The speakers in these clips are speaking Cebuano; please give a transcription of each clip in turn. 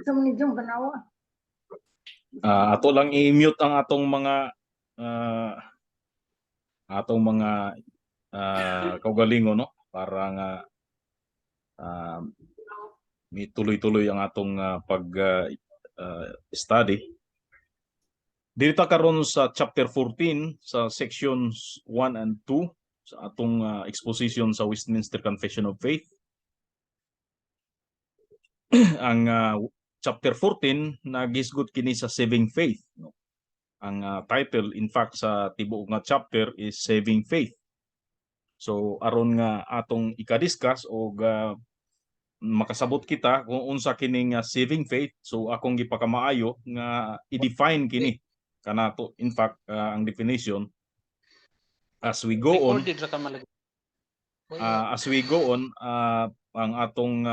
Sa ni Jong tanawa. Ato lang i-mute ang atong mga kaugalingon, no, para nga may tuloy-tuloy ang atong pag study. Dito karon sa chapter 14 sa sections 1 and 2 sa atong exposition sa Westminster Confession of Faith. Ang chapter 14 nagisgot kini sa saving faith, no? Ang title, in fact, sa tibuok nga chapter is Saving Faith. So aron nga atong ika-discuss og makasabot kita kung unsa kining saving faith, so akong gipakamaayo nga i-define kini kanato. In fact, ang definition as we go on Recorded ra ka malagi. As we go on, ang atong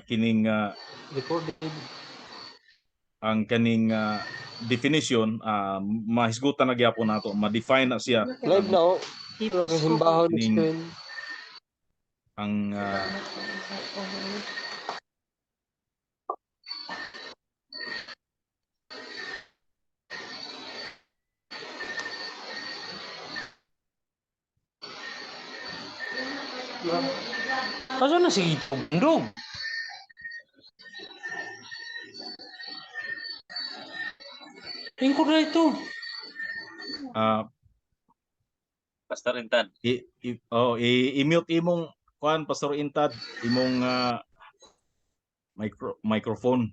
kining Recorded. Ang kaning definition, mahisgutan na gyapon nato, ma-define na siya. Live na oh. Pero himbahon ni screen. Ang Kaso na sige tundog. Ingko na ito. Pastor Intan. Oh, i-mute imong kuan, Pastor Intad, imong microphone.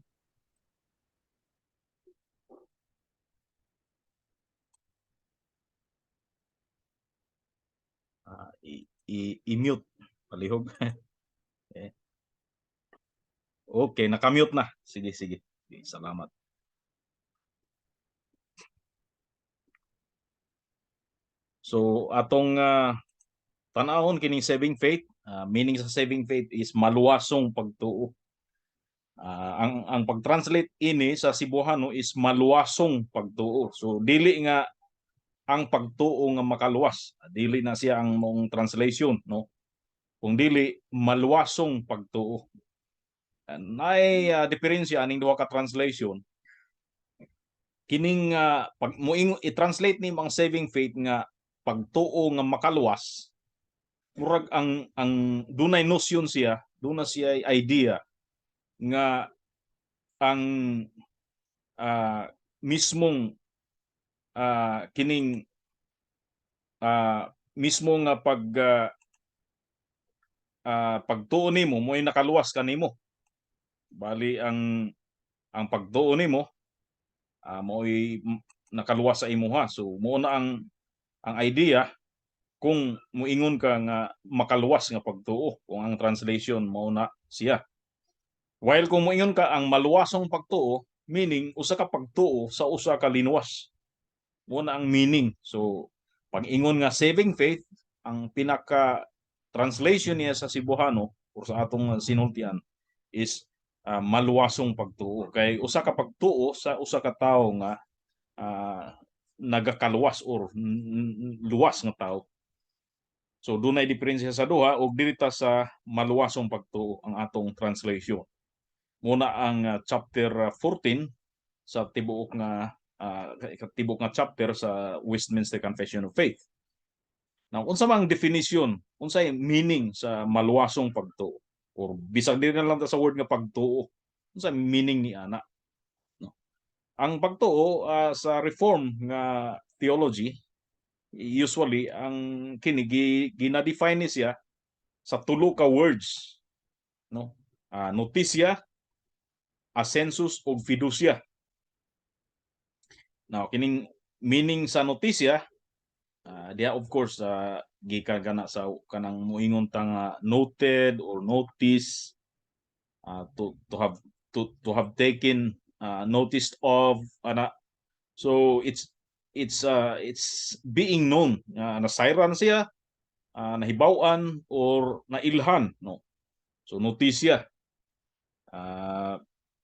I-mute palihog. Okay. Okay, naka-mute na. Sige, sige. Okay, salamat. So atong tan-awon kining saving faith, meaning sa saving faith is maluwasong pagtuo. Ang pag-translate ini sa Cebuano is maluwasong pagtuo. So dili nga ang pagtuo nga makaluwas, dili na siya ang mong translation, no? Kung dili maluwasong pagtuo. Naay diferensya aning duha ka translation. Kining pag mo i-translate nimo ang saving faith nga pagtuo nga makaluwas, murag ang dunay notion siya, duna siya idea nga ang mismong kining mismo nga pag pagtuo nimo mo'y nakaluwas kanimo. Bali ang pagtuo nimo mo'y nakaluwas sa imuha. So mo na ang idea kung muingon ka nga makaluwas nga pagtuo, kung ang translation mao na siya. While kung muingon ka ang maluwasong pagtuo, meaning usa ka pagtuo sa usa ka linuwas. Mo na ang meaning. So pag ingon nga saving faith, ang pinaka translation niya sa Cebuano or sa atong sinultian is maluwasong pagtuo. Kay usa ka pagtuo sa usa ka tawo nga nagakaluwas or luwas nga tao. So dunay diferensya sa duha og diri ta sa maluwasong pagtuo ang atong translation. Muna ang chapter 14 sa tibuok nga chapter sa Westminster Confession of Faith. Now, unsa man ang definition, unsay meaning sa maluwasong pagtuo? Or bisag diri na lang ta sa word nga pagtuo, unsa meaning ni ana? No. Ang pagtuo sa Reform nga theology, usually ang kini gina-define ni siya sa tulo ka words, no? Notitia, assensus ug fiducia. Now, kining meaning sa notitia, diha of course gikan kana sa kanang moingon ta nga noted or notice, to have taken notice of ana. So it's being known, nasayran siya, nahibaw-an or nailhan, no? So notisya.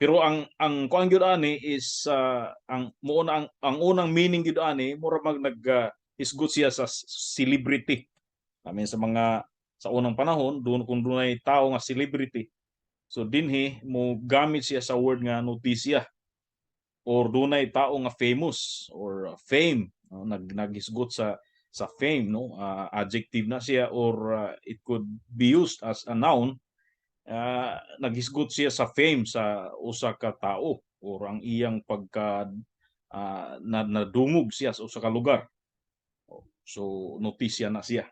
Pero ang kuan gyud ani is ang mo na ang unang meaning gyud ani, mura mag nag isgot siya sa celebrity. I mean, sa mga sa unang panahon doon, kung dunay tao nga celebrity. So dinhi mo gamit siya sa word nga notisya or dunay tao nga famous or fame, no? Naghisgot sa fame, no? Adjective na siya or it could be used as a noun. Naghisgot siya sa fame sa usa ka tao or ang iyang pagka na, nadungog siya sa usa ka lugar. So notisya na siya.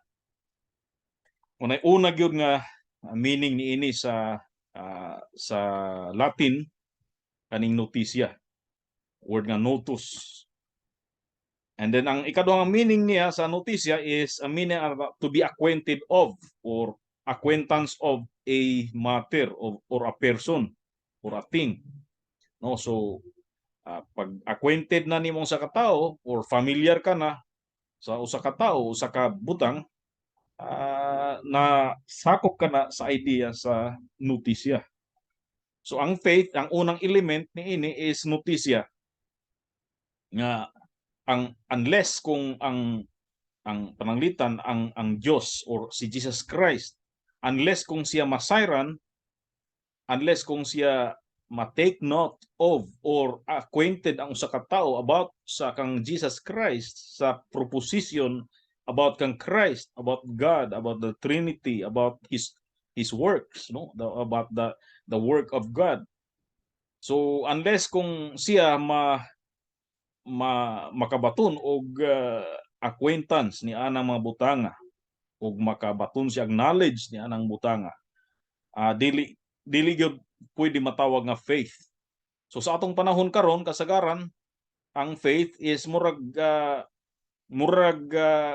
Unay una gyud nga meaning niini sa Latin, kaning notisya, word nga notus. And then ang ikaduhang meaning niya sa notisya is a meaning to be acquainted of or acquaintance of a matter or a person or a thing, no? So pag acquainted na nimo sa katao or familiar ka na sa usa ka tawo, usa ka butang, na sakop ka na sa idea sa notisya. So ang faith, ang unang element niini is notisya nga ang unless kung ang pananglitan ang Dios or si Jesus Christ, unless kung siya masayran, unless kung siya ma-take note of or acquainted ang usa ka tawo about sa kang Jesus Christ, sa proposition about kang Christ, about God, about the Trinity, about his works, no, about the work of God. So unless kung siya ma makabaton og acquaintance ni anang mga butanga ug makabaton siya og knowledge ni anang butanga, dili gyud pwede matawag nga faith. So sa atong panahon karon, kasagaran ang faith is murag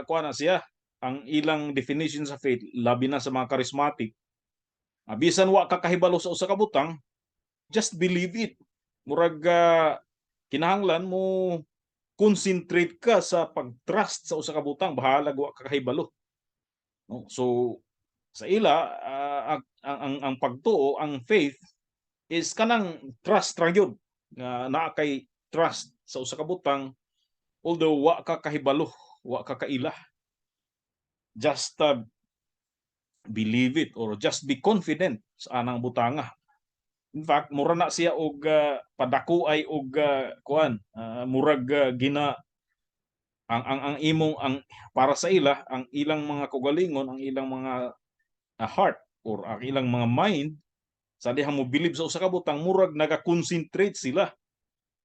kuan na siya, ang ilang definition sa faith, labi na sa mga charismatic, bisan wa ka kahibalo sa usa ka butang, just believe it. Murag kinahanglan mo concentrate ka sa pag-trust sa usa ka butang, bahalag wa ka kahibalo, no? So sa ila, ang pagtuo, ang faith is kanang trust ra gyud nga naa kay trust sa usa ka butang although wa ka kahibalo, wa ka kaila. Just believe it or just be confident sa anang butanga. In fact, mura na siya og padako ay og kuan, murag gina ang imong ang para sa ila, ang ilang mga kaugalingon, ang ilang mga heart or ang ilang mga mind sa dihang mo believe sa usa ka butang, murag naga-concentrate sila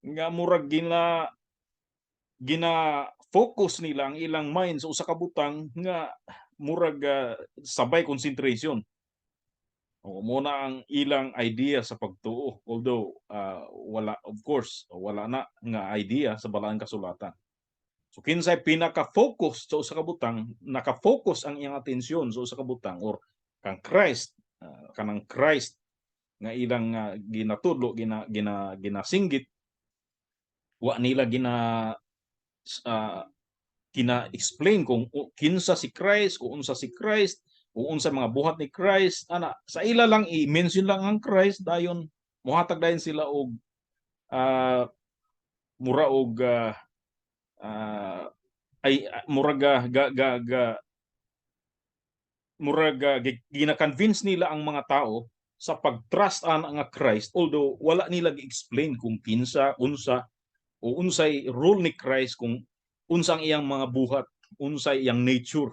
nga murag gina focus nila ang ilang mind sa usa ka butang nga murag sabay concentration. O mo na ang ilang idea sa pagtuo, although wala, of course, wala na nga idea sa Balaang Kasulatan. So kinsay pinaka-focus sa usa ka butang, naka-focus ang iyang atensyon sa usa ka butang or kang Christ, kanang Christ nga ilang ginatudlo, gina gina ginasinggit, wa nila gina explain kung kinsa si Christ, kung unsa si Christ, kung unsa mga buhat ni Christ ana. Sa ila lang, i-mention lang ang Christ, dayon mohatag dayon sila og mura og ay murag ga, ga, ga murag gina-convince nila ang mga tao sa pag-trust ana nga Christ, although wala nila gi-explain kung kinsa, unsa o unsay role ni Christ, kung unsang iyang mga buhat, unsay iyang nature.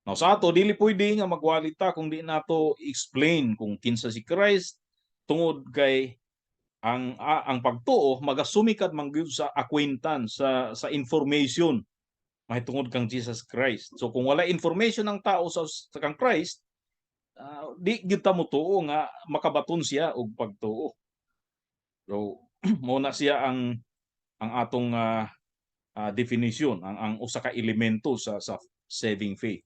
Now sa ato, dili pwede nga magwali ta kung di nato explain kung kinsa si Christ, tungod kay ang pagtuo magasumikad man gyud sa acquaintance, sa information mahitungod kang Jesus Christ. So kung wala information ang tao sa kang Christ, di gyud ta motuo nga makabaton siya og pagtuo. So mo na siya ang atong definition, ang usa ka elemento sa saving faith.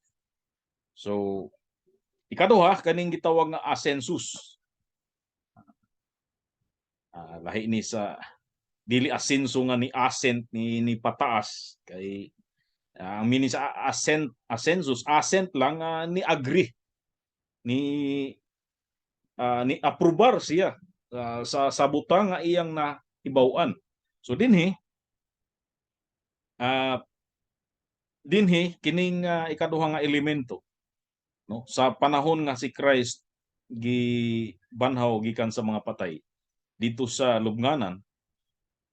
So ikaduha, kaning gitawag nga assensus. Lahi ni sa dili asenso nga ni ascent, ni pataas, kay ang meaning sa ascent, assensus, assent lang, ni agree, ni aprobar siya sa butang nga iyang na hibaw-an. So dinhi kining ikaduha nga elemento, no, sa panahon nga si Christ Gibanhaw gikan sa mga patay dito sa lubnganan,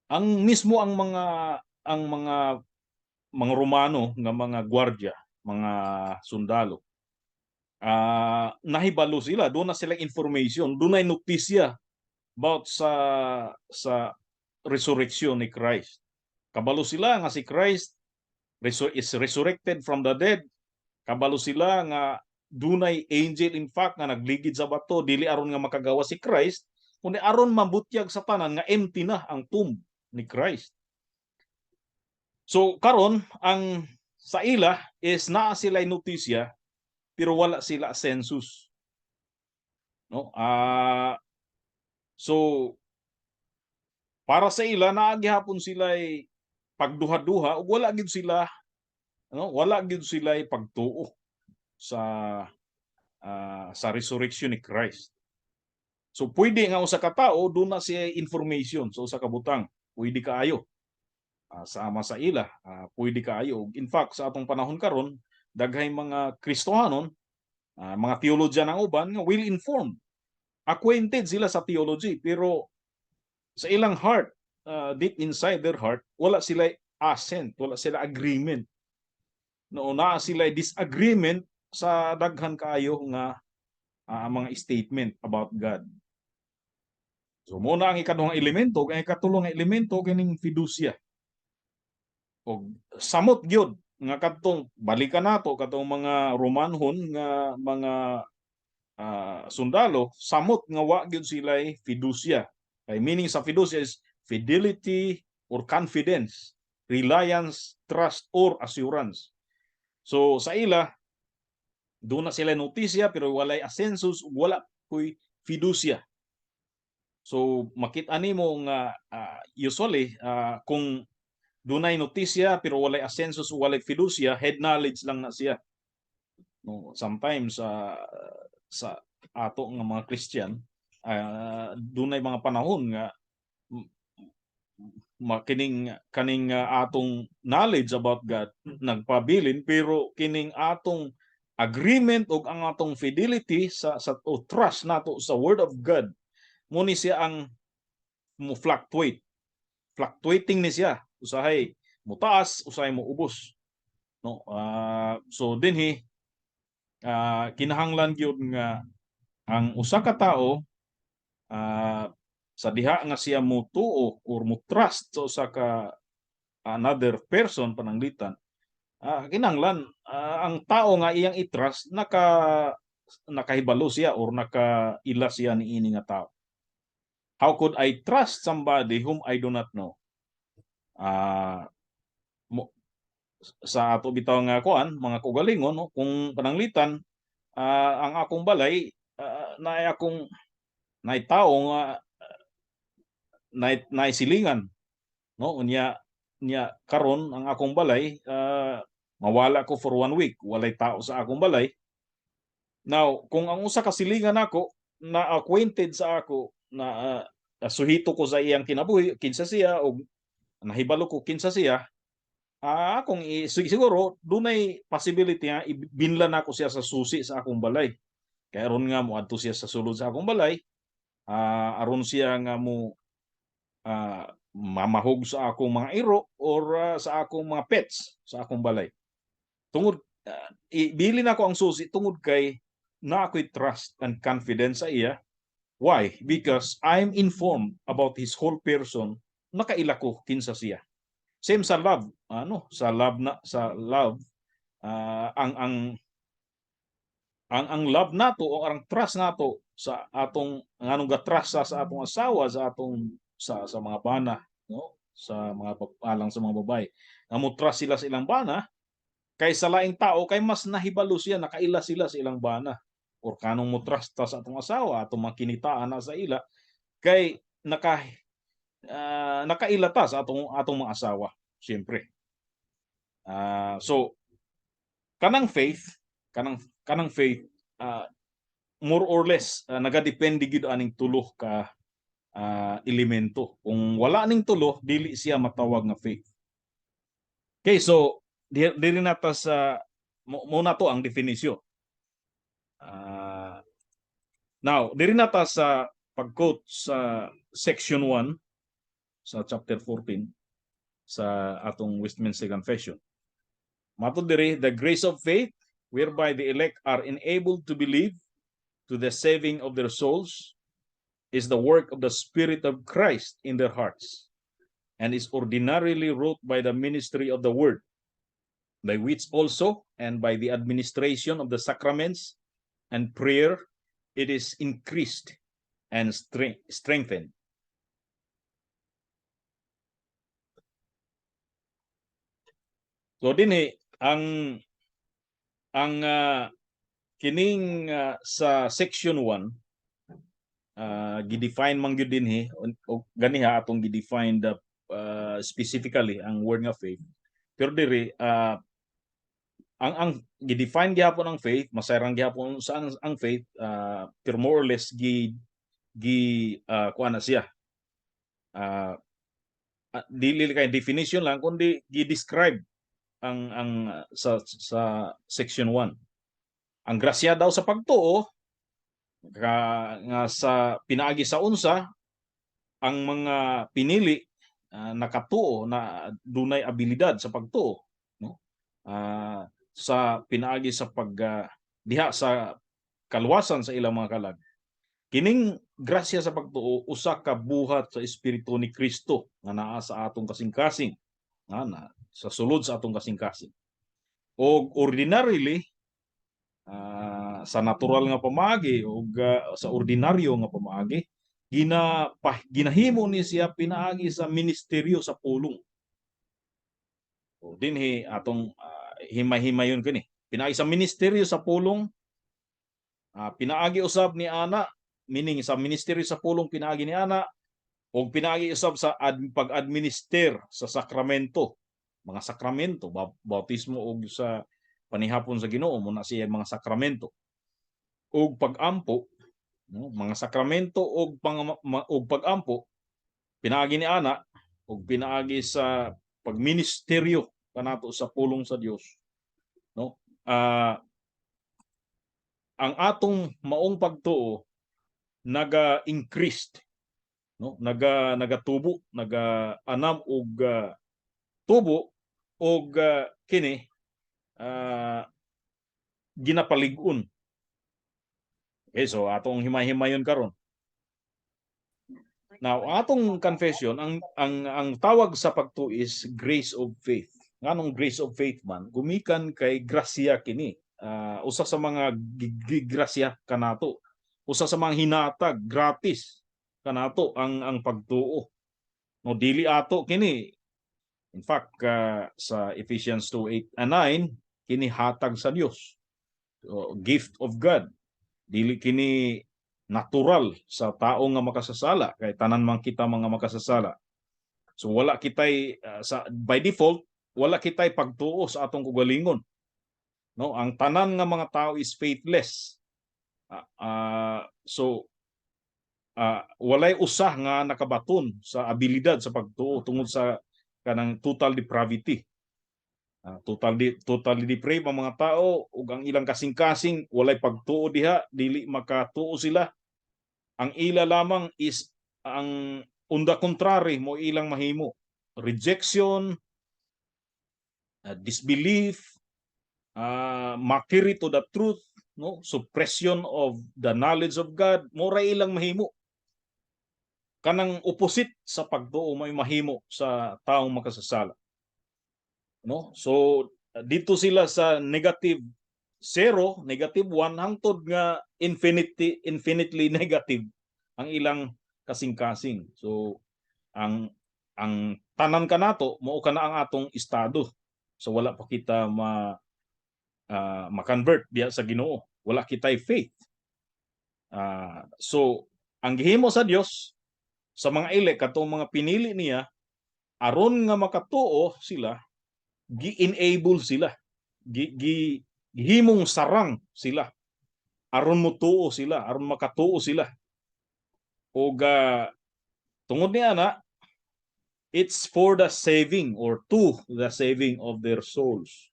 ang mismo ang mga Romano nga mga gwardiya, mga sundalo, nahibalo sila, duna sila information, dunay notisya about sa resurrection ni Christ. Kabalo sila nga si Christ is resurrected from the dead. Kabalo sila nga dunay angel, in fact, nga nagligid sa bato, dili aron nga makagawa si Christ, kundi aron mabutyag sa tanan nga empty na ang tomb ni Christ. So karon, ang sa ila is naa sila notisya pero wala sila census. No? So para sa ila, naa gihapon sila ay pagduha-duha ug wala gid sila, ano, wala gid sila pagtuo sa resurrection ni Christ. So pwede nga usa ka tawo duna siya information sa usa ka butang, pwede kaayo. Sama sa ila, pwede kaayo. In fact, sa atong panahon karon, daghay mga Kristohanon, mga theologian ang uban nga well informed. Acquainted sila sa theology, pero sa ilang heart, deep inside their heart, wala sila assent, wala sila agreement. No, naa sila disagreement sa daghan kaayo nga mga statement about God. So mao na ang ikaduhang elemento, ang ikatulo nga elemento, kining fiducia. Og samot gyud nga kadtong balikan nato katong mga Romanhon nga mga sundalo, samot nga wa gyud sila fiducia. Kay meaning sa fiducia is fidelity or confidence, reliance, trust or assurance. So sa ila, duna sila notisya pero walay assensus, wala puy fiducia. So makita nimo nga usually, kung dunay notisya pero walay assensus, walay fiducia, head knowledge lang na siya. No, sometimes sa ato nga mga Christian, dunay mga panahon nga makining kaning atong knowledge about God nagpabilin, pero kining atong agreement ug ang atong fidelity sa o trust nato sa word of God, mo ni siya ang mo fluctuate, fluctuating ni siya, usahay mutaas, usahay mo ubos, no? So dinhi, kinahanglan gyud nga ang usa ka tawo, sa diha nga siya mo tuo or mo trust sa usa ka another person, pananglitan kinahanglan ang tao nga iyang i-trust, nakahibalo siya or nakaila siya niini nga tao. How could I trust somebody whom I do not know? Sa ato bitaw nga kuan, mga kaugalingon, no, kung pananglitan ang akong balay, naay akong naay tawo nga naay silingan, no? Unya nya karon ang akong balay, mawala ko for one week, walay tao sa akong balay. Now, kung ang usa ka silingan nako na acquainted sa ako na suhito ko sa iyang kinabuhi, kinsa siya, og nahibalo ko kinsa siya, akong siguro dunay possibility nga ibinlan nako siya sa susi sa akong balay. Kay aron nga moadto siya sa sulod sa akong balay, aron siya nga mo mamahog sa akong mga iro or sa akong mga pets sa akong balay. Tungod ibili nako ang susi tungod kay na ako'y trust and confidence sa iya. Why? Because I'm informed about his whole person, nakaila ko kinsa siya. Same sa love, ano, sa love na sa love, ang love nato o ang trust nato sa atong nganong ga-trust sa atong asawa, sa atong sa mga bana, no, sa mga alang sa mga babae nga mo trust sila sa ilang bana kay sa laing tao, kay mas nahibalo siya, nakaila sila sa ilang bana, or kanong mo trust ta sa atong asawa, atong mga kinitaan na sa ila, kay nakaila ta sa atong mga asawa siyempre. So kanang faith, more or less nagadepende gyud aning tulo ka elemento. Kung wala ning tulo, dili siya matawag nga faith. Okay, so dili na ta sa mo na to ang definisyon. Now, diri na ta sa pag-quote sa section 1 sa chapter 14 sa atong Westminster Confession. Matod diri, "The grace of faith whereby the elect are enabled to believe to the saving of their souls is the work of the Spirit of Christ in their hearts and is ordinarily wrought by the ministry of the word, by which also and by the administration of the sacraments and prayer it is increased and strengthened." So dinhi ang kining sa section 1, gidefine man gyud dinhi o ganiha atong gidefine the specifically ang word nga faith. Pero diri ang gidefine gihapon ang faith, masayran gihapon sa ang faith, pero more or less gi gi kuan na siya. Dili kay definition lang kundi gi-describe ang sa section 1. Ang grasya daw sa pagtuo ka, nga sa pinaagi sa unsa ang mga pinili nakatuo na dunay abilidad sa pagtuo, no, sa pinaagi sa pag diha sa kaluwasan sa ilang mga kalag. Kining grasya sa pagtuo usa ka buhat sa Espiritu ni Kristo nga naa sa atong kasing-kasing, nga na sa sulod sa atong kasing-kasing, og ordinarily sa natural nga pamaagi o sa ordinaryo nga pamaagi ginahimo ni siya pinaagi sa ministeryo sa pulong. O dinhi atong himay-himayon kini. Pinaagi sa ministeryo sa pulong, pinaagi usab ni ana, meaning sa ministeryo sa pulong pinaagi ni ana og pinaagi usab sa pag-administer sa sakramento, mga sakramento, bautismo og sa panihapon sa Ginoo mo na siya mga sakramento. Og pag-ampo, no, mga sakramento og pag-ampo pinaagi ni ana og pinaagi sa pagministeryo kanato sa pulong sa Dios, no? Ang atong maong pagtuo naga-increased, no, nagatubo, naga-anam og tubo og kini ginapalig-on. Okay, so atong himay-himayon karon. Now, atong confession, ang tawag sa pagtuo is grace of faith. Nganong grace of faith man? Gumikan kay grasya kini. Usa sa mga grasya kanato. Usa sa mga hinatag gratis kanato ang pagtuo. No, dili ato kini. In fact, sa Ephesians 2:8 and 9, kini hatag sa Dios. So, gift of God. Dili kini natural sa tao nga makasasala kay tanan man kita mga makasasala. So wala kitay sa by default wala kitay pagtuo sa atong kaugalingon. No, ang tanan nga mga tao is faithless. So walay usa nga nakabaton sa abilidad sa pagtuo tungod sa kanang total depravity. Totally depraved ang mga tao ug ang ilang kasing-kasing walay pagtuo diha, dili makatuo sila. Ang ila lamang is ang on the contrary mo ilang mahimo. Rejection, disbelief, mockery to the truth, no? Suppression of the knowledge of God, mo ra ilang mahimo. Kanang opposite sa pagtuo may mahimo sa taong makasasala. No? So dito sila sa negative 0, negative 1 hangtod nga infinitely negative ang ilang kasing-kasing. So ang tanan kanato mao kana ang atong estado. So wala pa kita ma-convert diha sa Ginoo. Wala kitay faith. So ang gihimo sa Dios sa mga elect, katong mga pinili niya aron nga makatuo sila, gi-enable sila. Gi, gi gihimong sarang sila aron motuo sila, aron makatuo sila. Og tungod niya na it's for the saving or to the saving of their souls.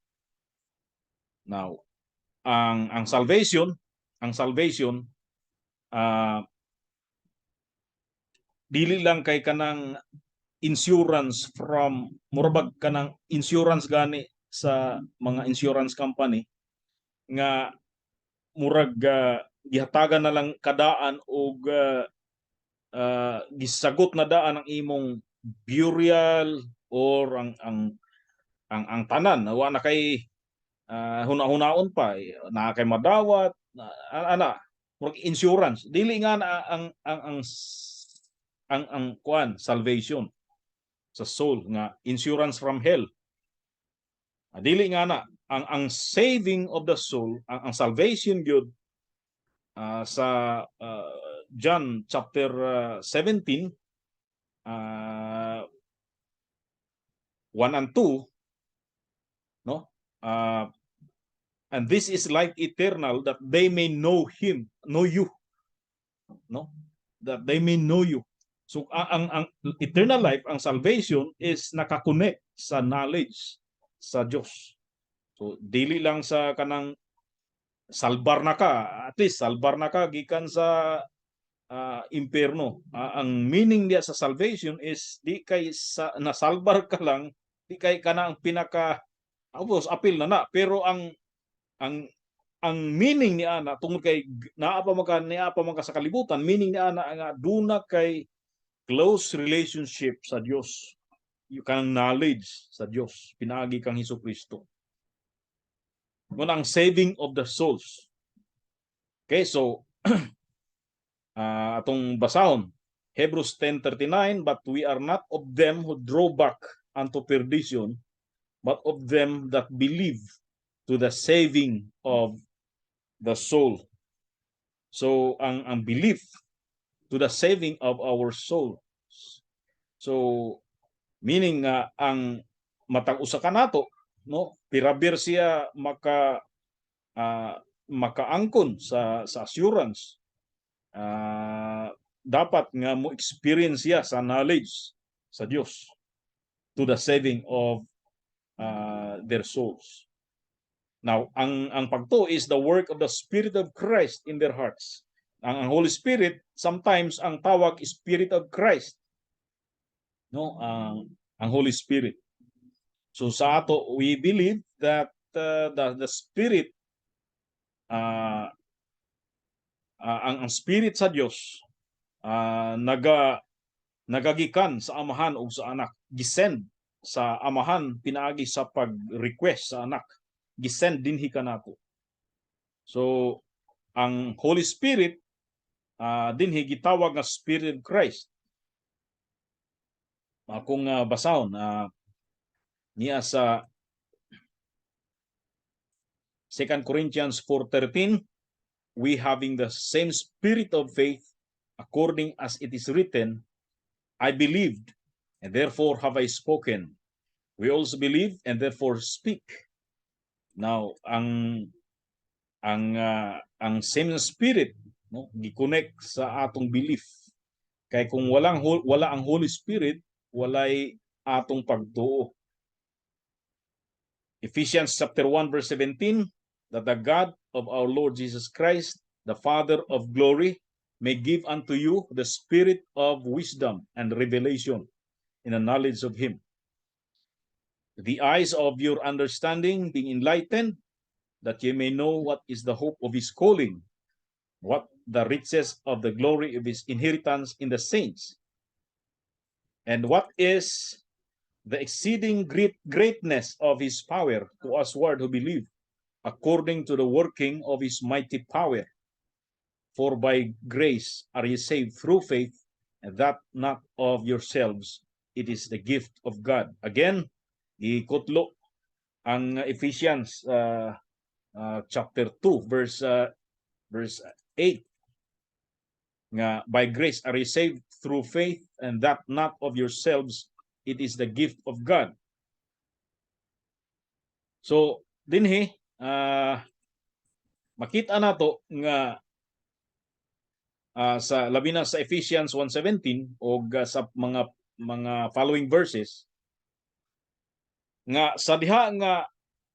Now, ang salvation Dili lang kay kanang insurance from, murabag kanang insurance gani sa mga insurance company nga murag gihatagan na lang kadaan og gisagot na daan ang imong burial or ang tanan, wa na kay huna-hunaon pa, eh, naa kay madawat na, ana, murag insurance. Dili nga na ang kuan, salvation sa soul nga insurance from hell. Dili nga na ang saving of the soul, ang salvation gyud sa John chapter 17 1 and 2, no? And this is life eternal, that they may know him, know you, no? That they may know you. So ang eternal life, ang salvation is naka-connect sa knowledge sa Dios. So dili lang sa kanang salbar na ka, at least salbar na ka gikan sa impierno. Ang meaning niya sa salvation is di kay sa nasalbar ka lang, di kay kana ang pinaka apos apil na na, pero ang meaning ni ana, tungod kay naa pa man ka sa kalibutan, meaning ni ana nga duna kay close relationship sa Dios, yung kanang knowledge sa Dios pinaagi kang Hesus Kristo mo ang saving of the souls. Okay, so atong basahon Hebrews 10:39, "But we are not of them who draw back unto perdition, but of them that believe to the saving of the soul." So ang belief to the saving of our soul. So meaning nga ang matag usa ka nato, no, pirabir siya makaangkon sa assurance, dapat nga mo experience siya sa knowledge sa Dios to the saving of their souls. Now, ang pagtuo is the work of the Spirit of Christ in their hearts. Ang Holy Spirit, sometimes ang tawag Spirit of Christ. No, ang Holy Spirit. So sa ato, we believe that the Spirit, ang Spirit sa Dios nagagikan sa Amahan ug sa Anak, gisend sa Amahan pinaagi sa pag-request sa Anak, gisend dinhi kanato. So ang Holy Spirit dinhi gitawag nga Spirit of Christ. Akong basahon niya sa 2 Corinthians 4:13, "We having the same spirit of faith, according as it is written, 'I believed and therefore have I spoken.' We also believe and therefore speak." Now, ang same spirit, no, gi-connect sa atong belief. Kay kung wala ang Holy Spirit, walay atong pagtuo. Ephesians chapter 1 verse 17, "That the God of our Lord Jesus Christ, the Father of glory, may give unto you the spirit of wisdom and revelation in the knowledge of him. The eyes of your understanding being enlightened, that ye may know what is the hope of his calling, what the riches of the glory of his inheritance in the saints, and what is the exceeding great greatness of his power to us-ward who believe, according to the working of his mighty power. For by grace are ye saved through faith, and that not of yourselves, it is the gift of God." Again, ikutlo ang Ephesians chapter 2 verse 8 nga "By grace are ye saved through faith, and that not of yourselves, it is the gift of God." So dinhi makita nato nga sa labi na sa Ephesians 1:17 og sa mga following verses nga sa diha nga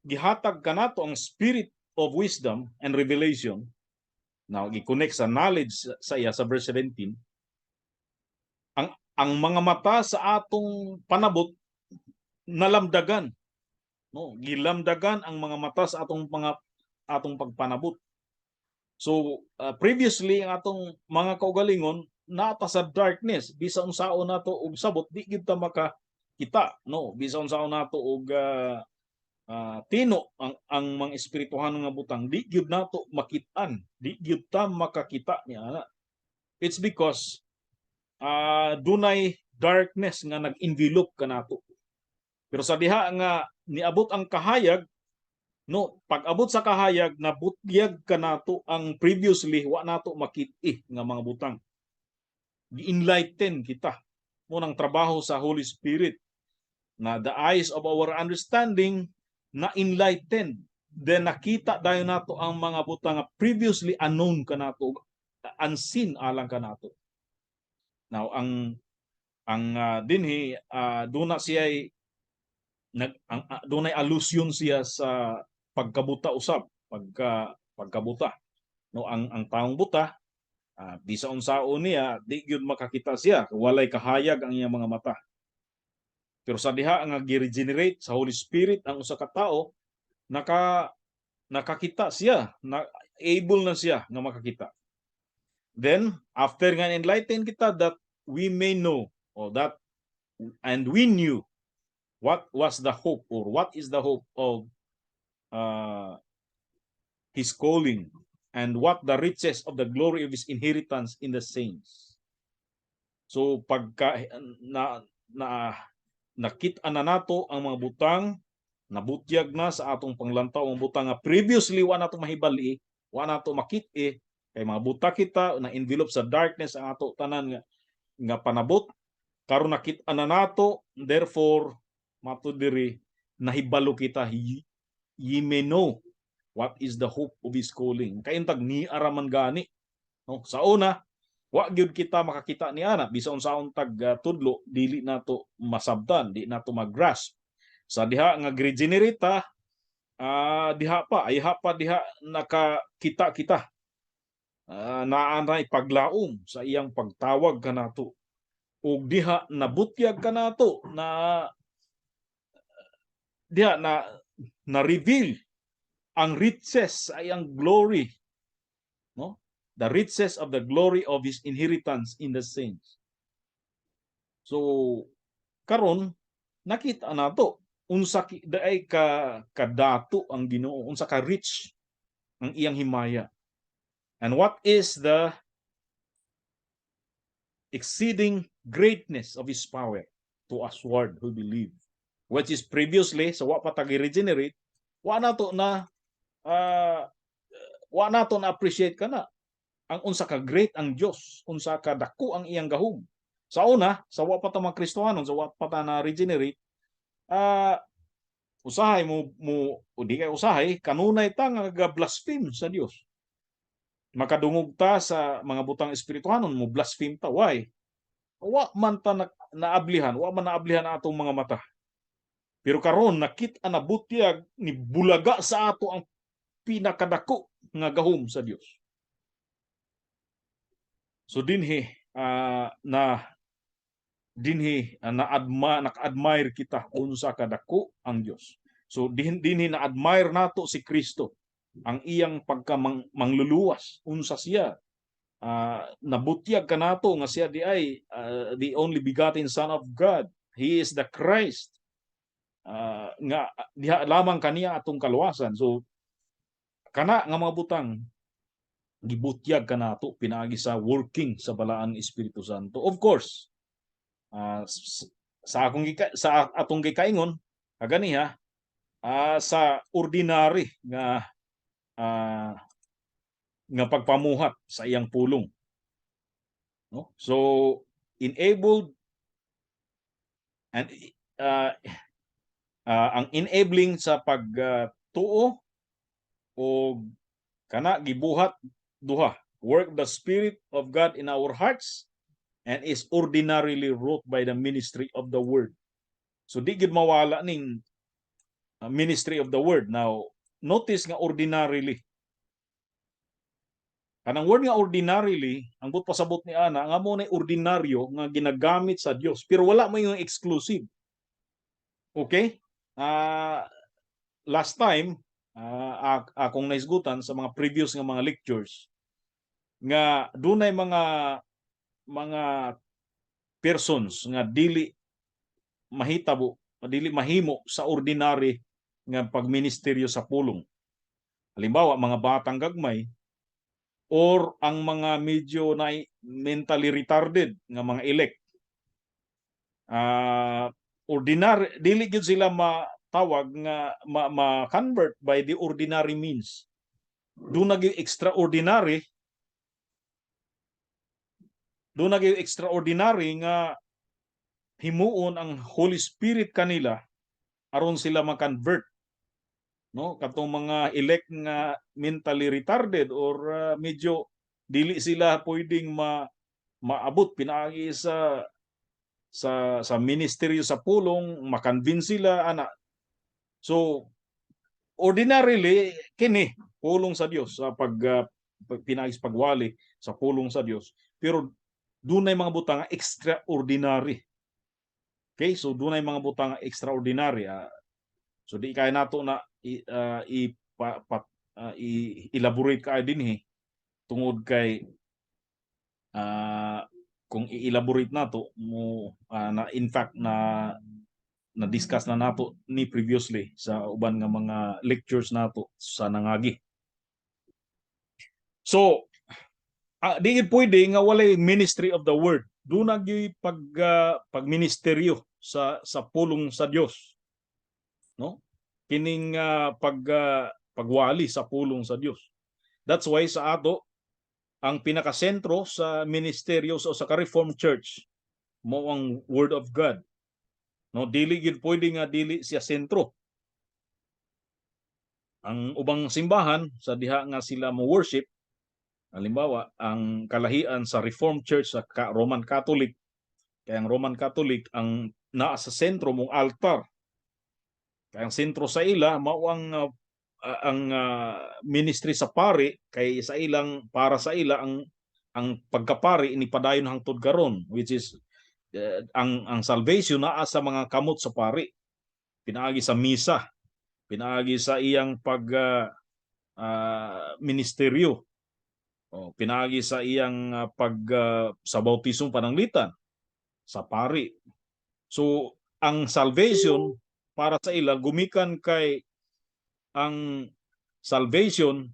gihatag kanato ang spirit of wisdom and revelation, Now, i-connect sa knowledge sa iya sa verse 17. Ang mga mata sa atong panabot nalamdagan. No, gilamdagan ang mga mata sa atong mga atong pagpanabot. So, previously, ang atong mga kaugalingon naa ta sa darkness. Bisa unsaon nato og sabot, di gyud ta makakita, no? Bisa unsaon nato og tino ang mga espirituhanon nga butang, di gyud nato makit-an, di gyud ta makakita ni ana. It's because dunay darkness nga nag-envelop kanato. Pero sa diha nga niabot ang kahayag, no, pag-abot sa kahayag, nabutyag kanato ang previously wa nato makit-i nga mga butang. Gi-enlighten kita. Mao nang trabaho sa Holy Spirit na the eyes of our understanding na enlightened, then nakita dayon nato ang mga butang nga previously unknown kanato, unseen alang kanato. Now, ang dinhi duna siya nag ang dunay allusion siya sa pagkabuta usab, pagkabuta, no? Ang taong buta, bisa unsaon niya, di gyud makakita siya, walay kahayag ang iyang mga mata. Pero sa diha nga gi-regenerate sa Holy Spirit ang usa ka tawo, nakakita siya na, able na siya nga makakita. Then after nga enlighten kita, that we may know or that and we knew what was the hope or what is the hope of his calling and what the riches of the glory of his inheritance in the saints. So pagka na na nakita na nato ang mga butang, nabutyag na sa atong panglantaw ang butang nga previously wa nato mahibali, wa nato makit-i, kay mga buta kita, na envelope sa darkness ang ato tanan nga panabot. Karon nakit-an na nato, therefore matud diri nahibalo kita, ye may know what is the hope of his calling. Kay tag ni araman gani, no? Sa una, wa gyud kita makakita ni ana. Bisa unsaon tag tudlo, dili nato masabtan, di nato magrasp. Sa diha nga regenerate ta, diha pa ay pa diha nakakita kita, naa nay paglaom sa iyang pagtawag kanato ug diha nabutyag kanato na diha na na reveal ang riches ay ang glory, no, the riches of the glory of his inheritance in the saints. So karon nakita nato unsa ay ka kadato ang Ginoo, unsa ka rich ang iyang himaya, and what is the exceeding greatness of his power to usward who believe, which is previously, sa wa pa ta regenerate, wa nato na appreciate kana ang unsa ka great ang Dios, unsa ka dako ang iyang gahom. Sa una, sa wa pa ta mga Kristohanon, sa wa pa ta na regenerate, usahay mo mo o di kay usahay, kanunay ta nga ga-blaspheme sa Dios. Makadungog ta sa mga butang espirituhanon, mo blaspheme ta. Why? Wa man ta na, naablihan, wa man naablihan ang atong mga mata. Pero karon nakit-an, nabutyag, ni bulaga sa ato ang pinakadako nga gahom sa Dios. So dinhi na dinhi na adma naka-admire kita unsa kadako ang Dios. So dinhi na admire nato si Kristo, ang iyang pagka mangluluwas, unsa siya. Nabutyag kanato nga siya di ay the only begotten Son of God. He is the Christ. Nga diha lamang kaniya atong kaluwasan. So kana nga mga butang gibutyag kanato pinaagi sa working sa Balaang Espiritu Santo. Of course, sa atong gikaingon kaganiha, sa ordinary nga pagpamuhat sa iyang pulong. No? So enabled and ang enabling sa pagtuo o kana gibuhat duha, work the Spirit of God in our hearts and is ordinarily wrought by the ministry of the word. So di gid mawala ning ministry of the word. Now, notice nga ordinarily. Kanang word nga "ordinarily", ang buot pasabot ni ana nga mo na ordinaryo nga ginagamit sa Dios, pero wala mo yung exclusive. Okay? Last time akong nahisgutan sa mga previous nga mga lectures nga dunay mga persons nga dili mahitabo, dili mahimo sa ordinary nga pagministeryo sa pulong. Halimbawa, mga batang gagmay or ang mga medyo na mentally retarded nga mga elect. Ordinary, dili gyud sila matawag nga ma-convert by the ordinary means. Duna gyud extraordinary, duna gyud extraordinary nga himuon ang Holy Spirit kanila aron sila ma-convert, no? Katong mga elect nga mentally retarded or medyo dili sila pwedeng maabot pinaagi sa ministeryo sa pulong, ma-convince sila ana. So ordinarily kini pulong sa Dios sa pag pinaagi sa pagwali sa pulong sa Dios, pero dunay mga butang nga extraordinary. Okay, so dunay mga butang nga extraordinary. So di kaya nato na i, i, pa, pa, i elaborate kaayo dinhi tungod kay kung i-elaborate nato mo na in fact na na discuss na nato ni previously sa uban nga mga lectures nato sa nangagi. So di gid pwede nga walay ministry of the word. Duna gyud pagministeryo sa pulong sa Dios. No? Kining pagwali sa pulong sa Dios. That's why sa ato, ang pinakasentro sa ministeryo sa usa ka Reformed Church mo ang Word of God. No, dili gid pwede nga dili siya sentro. Ang ubang simbahan sa diha nga sila mo worship, halimbawa ang kalahian sa Reformed Church sa Roman Catholic, kaya ang Roman Catholic, ang naa sa sentro mong altar. Kaya ang sentro sa ila mao ang ministry sa pari, kay sa ilang para sa ila ang pagkapari ni padayon hangtod karon, which is ang salvation naa sa mga kamot sa pari, pinaagi sa misa, pinaagi sa iyang pag ministeryo o pinaagi sa iyang pag sa bautismong pananglitan sa pari. So ang salvation para sa ila gumikan kay ang salvation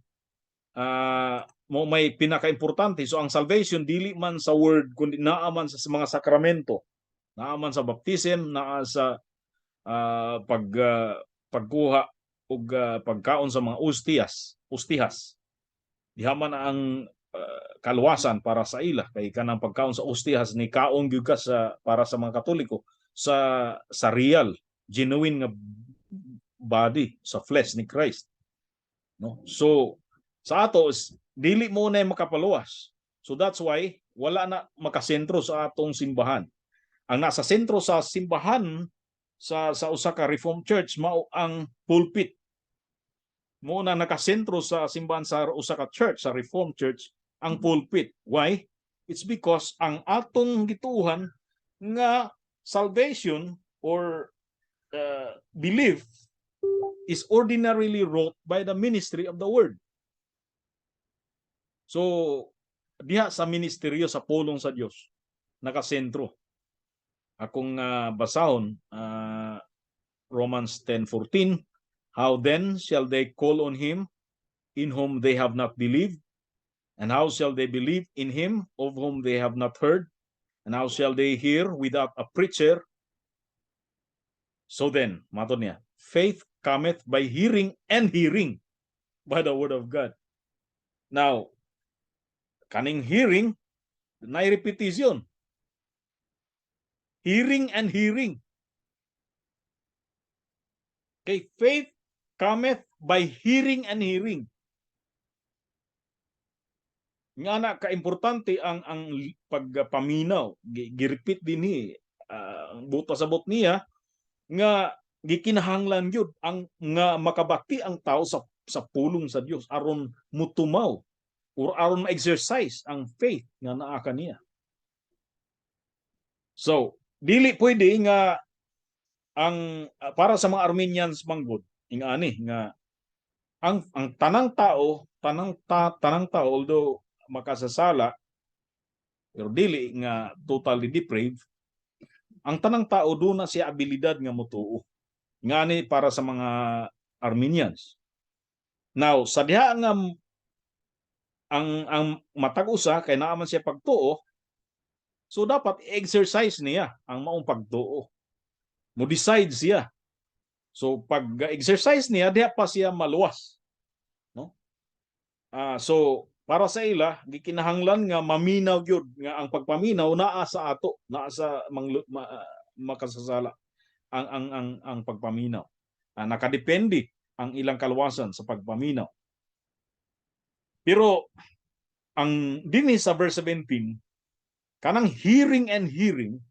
mo may pinakaimportante. So ang salvation dili man sa word kundi naa man sa mga sakramento, naa man sa baptism, naa sa pagkuha og pagkaon sa mga ustihas. Diha man ang kaluwasan para sa ila, kay kanang pagkaon sa ustihas ni kaon gyud ka sa para sa mga Katoliko sa real, genuine nga body, sa flesh ni Christ, no? So sa ato is, dili mo na makapaluwas. So that's why wala na makasentro sa atong simbahan. Ang nasa sentro sa simbahan sa usa ka Reformed Church mao ang pulpit. Mo na nakasentro sa simbahan sa usa ka church, sa Reformed Church, ang pulpit. Why? It's because ang atong gituohan nga salvation or belief is ordinarily wrought by the ministry of the word. So diha sa ministeryo sa pulong sa Dios nakasentro. Akong basahon, Romans 10:14. "How then shall they call on him in whom they have not believed? And how shall they believe in him of whom they have not heard? And how shall they hear without a preacher?" So then, matod niya, "faith cometh by hearing, and hearing by the word of God." Now, kaning hearing, na repetition. Hearing and hearing. Okay, faith cometh by hearing and hearing. Nga na kaimportante ang pagpaminaw, gi-repeat dinhi, ang buot pasabot niya nga gikinahanglan gyud ang nga makabati ang tao sa pulong sa Dios aron mutumaw Or aron ma-exercise ang faith nga naa kaniya. So, dili pwede nga ang para sa mga Arminians manggod ingani nga ang tanang tao, tanang tao, although makasasala pero dili nga totally depraved, ang tanang tao duna siya abilidad nga motuo. Ngani para sa mga Arminians. Now, sa diha nga ang matag usa kay naa man siya pagtuo, so dapat i-exercise niya ang maong pagtuo. Mo decide siya. So pag exercise niya, diha pa siya maluwas. No? So para sa ila, gikinahanglan nga maminaw gyud nga ang pagpaminaw naa sa ato, naa sa makasasala ang pagpaminaw. Nakadepende ang ilang kaluwasan sa pagpaminaw. Pero ang dinhi sa verse 17, kanang hearing and hearing,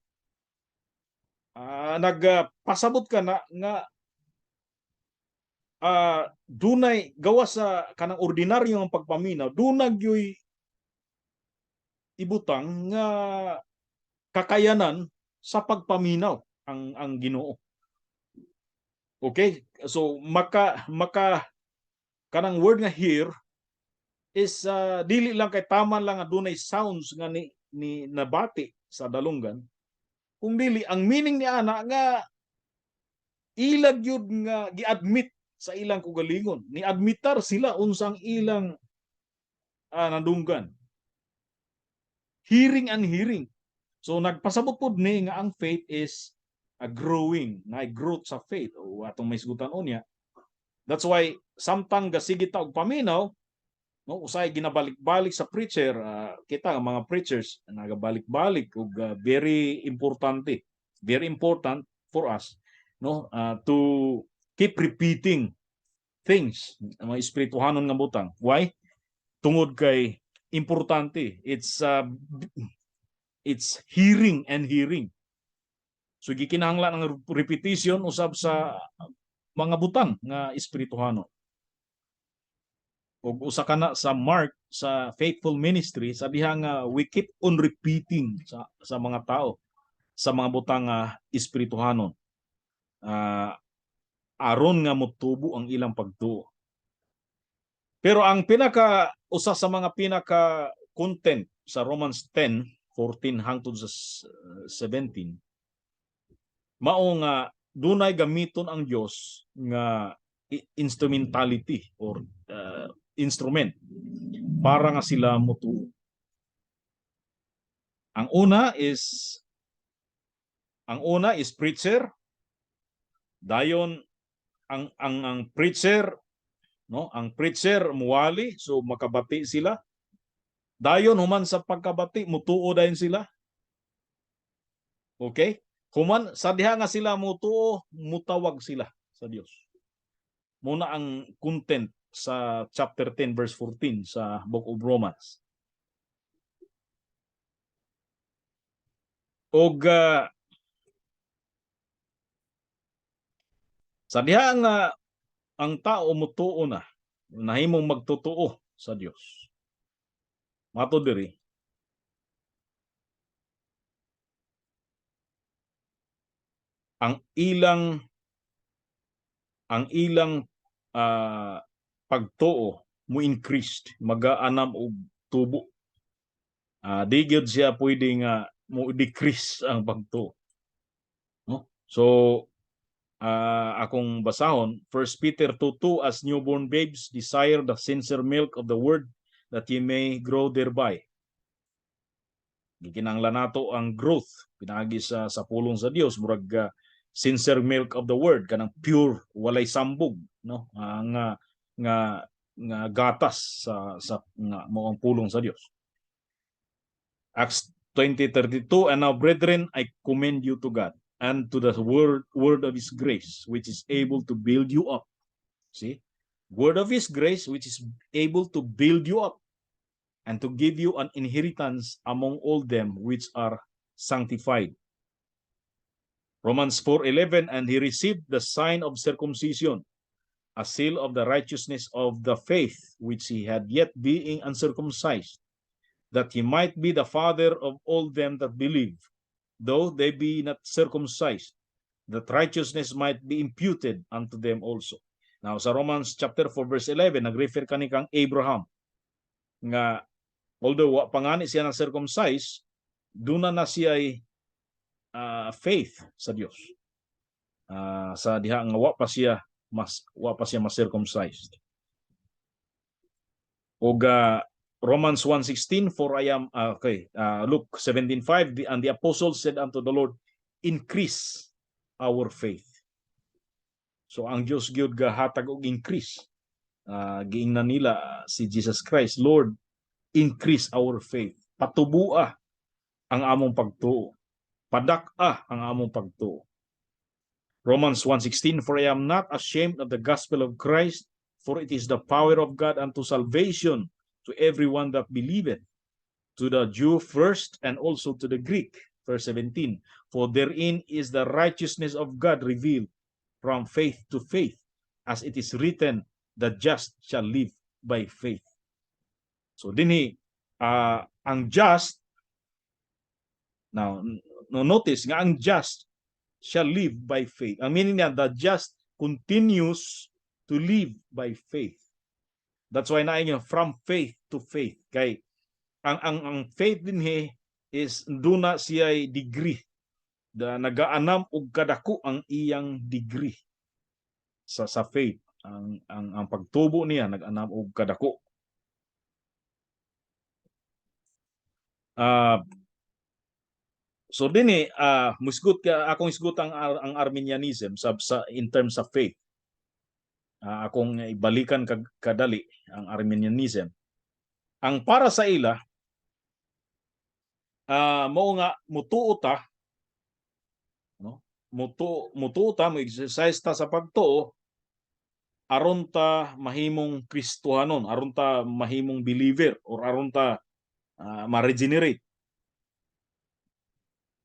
nagpasabot ka na nga dunay gawas sa kanang ordinaryo nga pagpaminaw, dunay gyoy ibutang nga kakayanan sa pagpaminaw ang Ginoo. Okay? So maka kanang word nga "hear" is dili lang kay taman lang nga dunay sounds nga ni nabati sa dalunggan. Kung dili, ang meaning ni ana nga ilag yun nga gi-admit sa ilang kugalingon. Ni admitar sila unsang ilang nadunggan. Hearing and hearing. So nagpasabot pod ni nga ang faith is a growing, na growth sa faith o atong may sigutan unya. That's why samtang gasige ta og paminaw, no, usay ginabalik-balik sa preacher, kita nga mga preachers nagabalik-balik og very importante, very important for us, no, to keep repeating things, mga espirituhanon nga butang. Why? Tungod kay importante. It's hearing and hearing. So gikinahanglan ang repetition usab sa mga butang nga espirituhanon. Ug usa kana sa mark sa faithful ministry sa diha nga we keep on repeating sa mga tao sa mga butang nga espirituhanon aron nga motubo ang ilang pagtuo. Pero ang pinaka usa sa mga pinaka content sa Romans 10:14 hangtod sa 17 mao nga dunay gamiton ang Dios nga instrumentality or instrument para nga sila motuo. Ang una is preacher. Dayon ang preacher, no, ang preacher muwali, so makabati sila. Dayon human sa pagkabati, mutuo dayon sila. Okay? Human sa diha nga sila mutuo, mutawag sila sa Dios. Muna ang content sa chapter 10 verse 14 sa Book of Romans. Og sa diha nga ang tao mutuo na, nahimong magtotoo sa Dios. Mato diri, ang ilang pagtuo mo increased, magaanam og tubo. Di gyud siya pwede nga mo decrease ang pagtuo. No? So akong basahon 1 Peter 2:2, "As newborn babes, desire the sincere milk of the word, that ye may grow thereby." Gikinahanglan nato ang growth pinaagi sa pulong sa Dios, murag sincere milk of the word, kanang pure, walay sambog, no, nga gatas sa nga mao ang pulong sa Dios. Acts 20:32, "And now, brethren, I commend you to God and to the word of his grace, which is able to build you up." See? Word of his grace, which is able to build you up and to give you an inheritance among all them which are sanctified. Romans 4:11, "And he received the sign of circumcision A seal of the righteousness of the faith which he had yet being uncircumcised, that he might be the father of all them that believe, though they be not circumcised, that righteousness might be imputed unto them also. Now, sa Romans chapter 4 verse 11, nag-refer kani kang Abraham nga although wa pa ngani siya na circumcised, duna na siya faith sa Dios. Sa diha nga wa pa siya ma-circumcised. Og Romans 1:16, for I am okay, Luke 17:5, and the apostles said unto the Lord, "Increase our faith." So ang Dios gyud gahatag og increase. Giingnan nila si Jesus Christ, "Lord, increase our faith." Patubua ang among pagtuo. Padak-a ang among pagtuo. Romans 1:16, "For I am not ashamed of the gospel of Christ, for it is the power of God unto salvation to everyone that believeth, to the Jew first and also to the Greek." Verse 17, "For therein is the righteousness of God revealed from faith to faith, as it is written, 'The just shall live by faith.'" So dinhi ang just, now no, notice nga ang just shall live by faith. Ang meaning niya, the just continues to live by faith. That's why naa from faith to faith. Kay ang faith dinhi is duna siya degree. Da nagaanam og kadako ang iyang degree sa faith. Ang pagtubo niya nag-anam og kadako. So dinhi musgot ka akong isgot ang Arminianism sa in terms of faith. Akong ibalikan kag kadali ang Arminianism. Ang para sa ila, mao nga mutuo ta, no? Mutuo ta, mo exercise ta sa pagtuo aron ta mahimong Kristohanon, aron ta mahimong believer or aron ta ma-regenerate.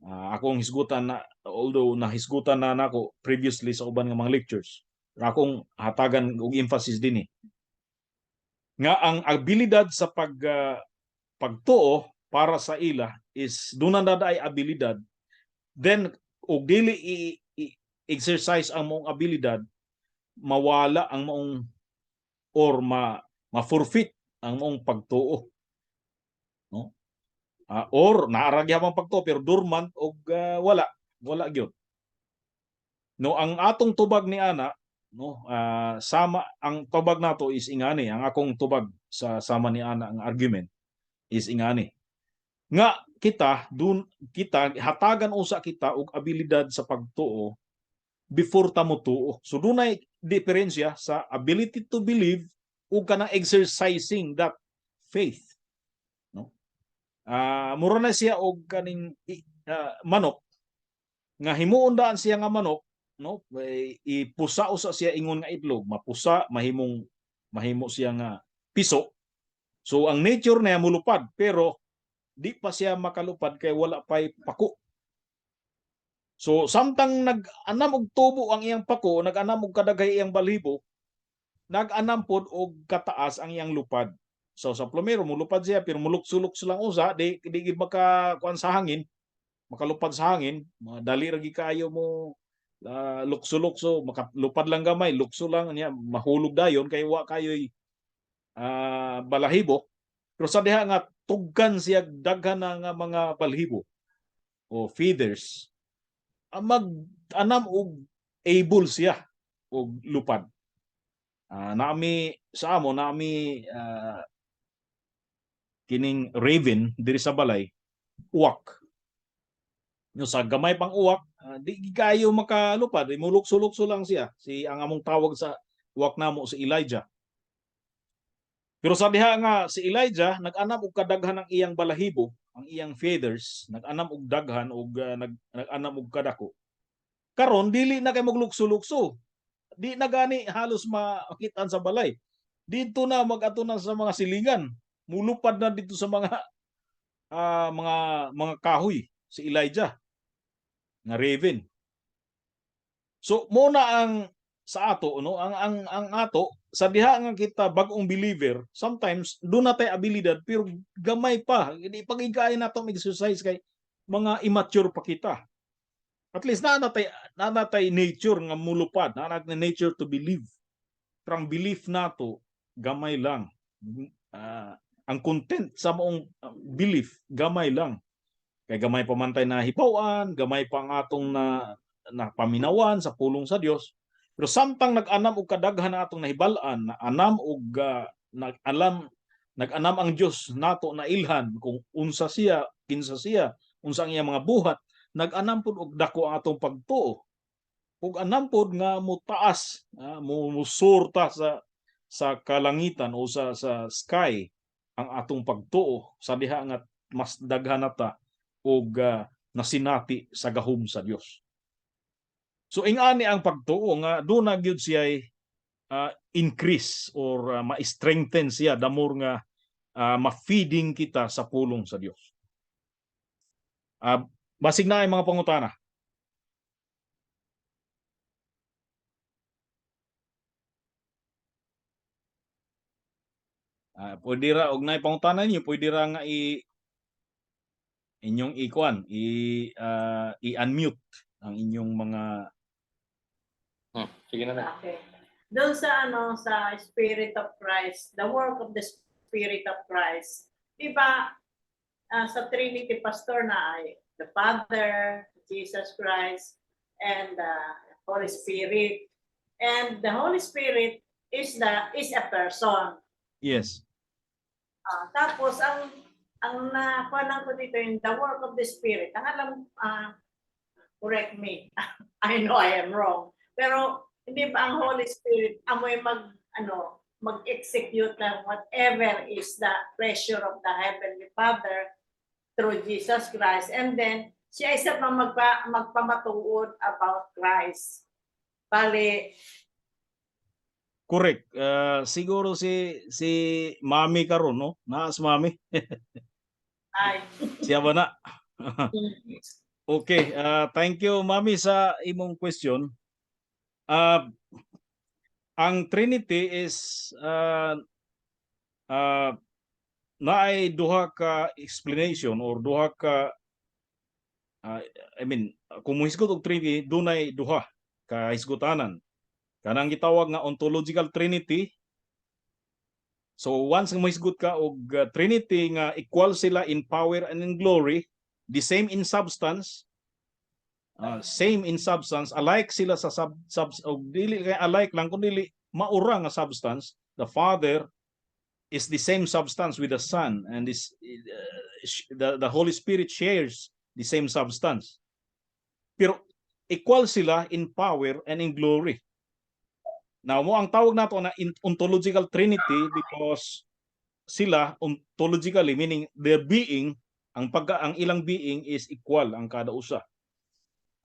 Akong hisgutan na, although nahisgutan na nako previously sa uban nga mga lectures, akong hatagan og emphasis dinhi nga ang abilidad sa pagtuo para sa ila is duna na ay abilidad, then og dili i exercise ang maong abilidad, mawala ang maong or ma ma-forfeit ang maong pagtuo, no? Or naa ra gihapon pagtuo pero dormant og wala gyud, no? Ang atong tubag ni ana, no, sama ang tubag nato is ingani. Ang akong tubag sa sama ni ana ang argument is ingani nga kita dun kita hatagan usa kita og abilidad sa pagtuo before ta motuo. So dunay diferensya sa ability to believe ug kanang exercising that faith, no? Mura na siya og kaning manok nga himuon daan siya nga manok, no? Eh, ipusa usa siya ingon nga itlog, mapusa, mahimo siya nga piso. So ang nature niya mulupad, pero di pa siya makalupad kay wala pay pako. So samtang nag-anam og tubo ang iyang pako, nag-anam og kadaghay iyang balhibo, nag-anam pod og kataas ang iyang lupad. So sa plumero, mulupad siya pero mulukso-lukso lang usa, di gid maka kuan sa hangin, makalupad sa hangin, dali ra gid kaayo mo lukso-lukso, makalupad lang gamay, lukso lang niya, mahulog dayon kay wa kayoy balahibo. Pero sa diha nga tugkan siya daghan na nga mga balhibo o feathers, mag anam og able siya og lupad. Nami sa amo nami kining raven diri sa balay, uwak. No, sa gamay pang uwak, di kayo makalupad, mulukso-lukso lang siya. Si ang among tawag sa uwak namo si Elijah. Pero sa diha nga si Elijah nag-anam og kadaghan ang iyang balahibo, ang iyang feathers, nag-anam og daghan og nag-anam og kadako. Karon dili na kay moglukso-lukso. Di na gani halos makitaan sa balay. Dito na mag-ato na sa mga silingan. Mulupad na dito sa mga kahoy si Elijah nga raven. So mo na ang sa ato, no, ang ato sa diha nga kita bag-ong believer, sometimes duna tay abilidad pero gamay pa. Hindi pag-igaay nato mag-exercise kay mga immature pa kita. At least naa na tay nature nga mulupad, naa na tay nature to believe. Pero ang belief nato gamay lang. Ang content sa maong belief gamay lang. Kay gamay pa man tay nahibaw-an, gamay pa ang atong na napaminawan sa pulong sa Dios. Pero samtang nag-anam og kadaghan na atong nahibal-an, na anam og nag-alam, nag-anam ang Dios nato na ilhan kung unsa siya, kinsa siya, unsa ang iyang mga buhat, nag-anam pud og dako ang atong pagtuo. Ug anam pud nga motaas, mo musurta sa kalangitan o sa sky ang atong pagtuo sa diha nga mas daghan na ta og nasinati sa gahom sa Dios. So ingani ang pagtuo nga duna gyud siya increase or ma-strengthen siya the more nga ma-feeding kita sa pulong sa Dios. Basig naay mga pangutana. Pwede ra og naay pangutana ninyo, pwede ra nga i inyong ikuan, i i-unmute ang inyong mga Sige na na. Okay. Doon sa ano, sa Spirit of Christ, the work of the Spirit of Christ. Di ba sa Trinity, Pastor, na ay the Father, Jesus Christ, and the Holy Spirit. And the Holy Spirit is a person. Yes. Tapos ang nakuha ko dito in the work of the Spirit. Ang alam, correct me. I know I am wrong. Pero hindi ba ang Holy Spirit amoy mag ano mag-execute ng whatever is the pleasure of the Heavenly Father through Jesus Christ, and then siya isa pa magpamatuod about Christ? Bali, Correct. Siguro si Mami karon, no? Naa si Mami. Ay. Siya ba na? Okay, thank you, Mami, sa imong question. Ang Trinity is naay duha ka explanation or duha ka I mean, kung mohisgot og Trinity, dunay duha ka hisgutanan. Kanang gitawag nga ontological Trinity. So once nga mohisgot ka og Trinity nga equal sila in power and in glory, the same in substance, same in substance, alike sila sa sub, sub og dili kay alike lang kundi maura nga substance. The Father is the same substance with the Son and this the Holy Spirit shares the same substance. Pero equal sila in power and in glory. Now, mao ang tawag nato na ontological Trinity because sila ontologically, meaning their being, ang pagka ang ilang being is equal ang kada usa.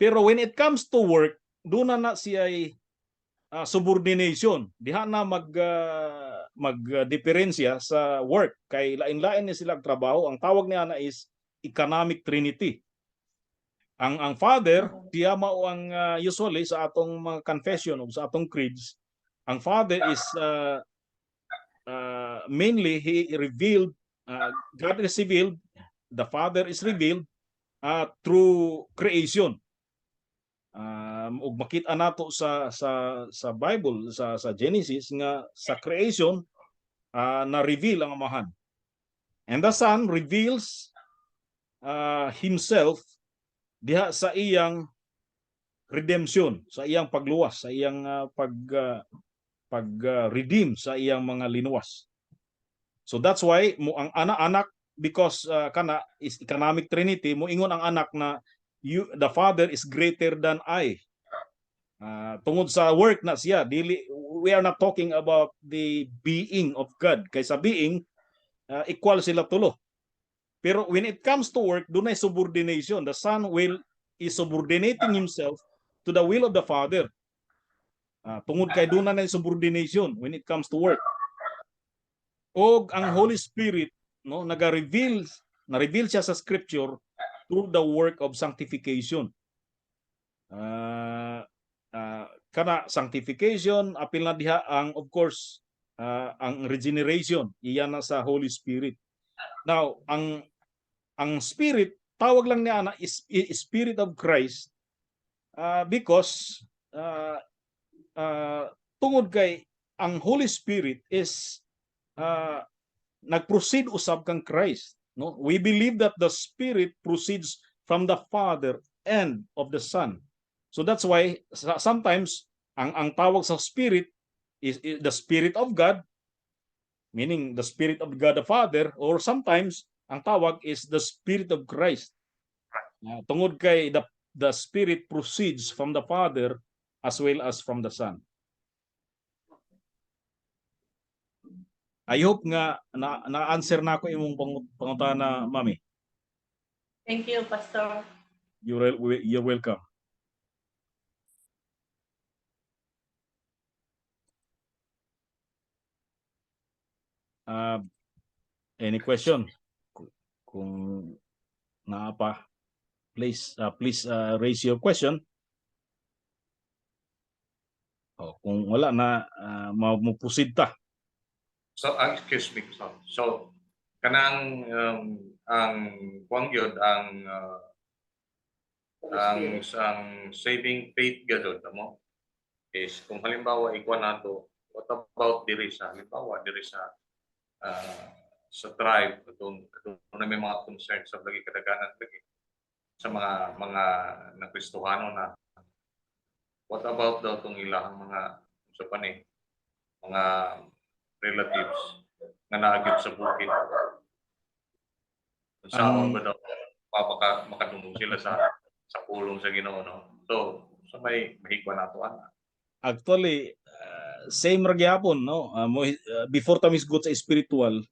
Pero when it comes to work, duna na siya subordination. Diha na mag diferensya sa work kay lain-lain ni sila ang trabaho. Ang tawag niya na is economic Trinity. Ang Father, siya mao ang usually sa atong mga confession o sa atong creeds, ang Father is mainly he revealed, God is revealed, the Father is revealed through creation. Ug makita nato sa Bible, sa Genesis, nga sa creation na reveal ang Amahan. And the Son reveals himself diha sa iyang redemption, sa iyang pagluwas, sa iyang pag redeem sa iyang mga linuwas. So that's why mo ang anak-anak, because kana is economic Trinity, mo ingon ang Anak na you, the Father, is greater than I. Tungod sa work na siya, dili, we are not talking about the being of God. Kay sa being, equal sila tulo. Pero when it comes to work, dunay subordination. The Son will is subordinating himself to the will of the Father. Tungod kay duna na subordination when it comes to work. Og ang Holy Spirit, no, naga-reveal, na-reveal siya sa Scripture through the work of sanctification. Kana sanctification, apil na diha ang, of course, ang regeneration, iya na sa Holy Spirit. Now, ang Spirit, tawag lang niya na is Spirit of Christ because tungod kay ang Holy Spirit is nag-proceed usab kang Christ, no? We believe that the Spirit proceeds from the Father and of the Son. So that's why sometimes ang tawag sa Spirit is the Spirit of God, meaning the Spirit of God the Father, or sometimes ang tawag is the Spirit of Christ. Tungod kay the Spirit proceeds from the Father as well as from the Son. I hope nga na na-answer na ako imong pangutana, Mami. Thank you, Pastor. You're welcome. Any question? Kung naa pa, please raise your question. Oh, kung wala na, mo-proceed ta. So, excuse me. So kanang ang kuang gyud ang saving faith gyud mo is kung halimbawa ikuan nato, what about diri sa halimbawa diri sa tribe, atong na may mga concern sa lagi kadaganan lagi sa mga na Kristohano na, what about daw tong ilahang mga sa pa ni mga relatives nga naagip sa bukid? Unsaon ba daw makadungog sila sa pulong sa Ginoo, no? So sa may mahigwa nato ana. Actually, same ra gyapon, no? Before ta misgot sa spiritual,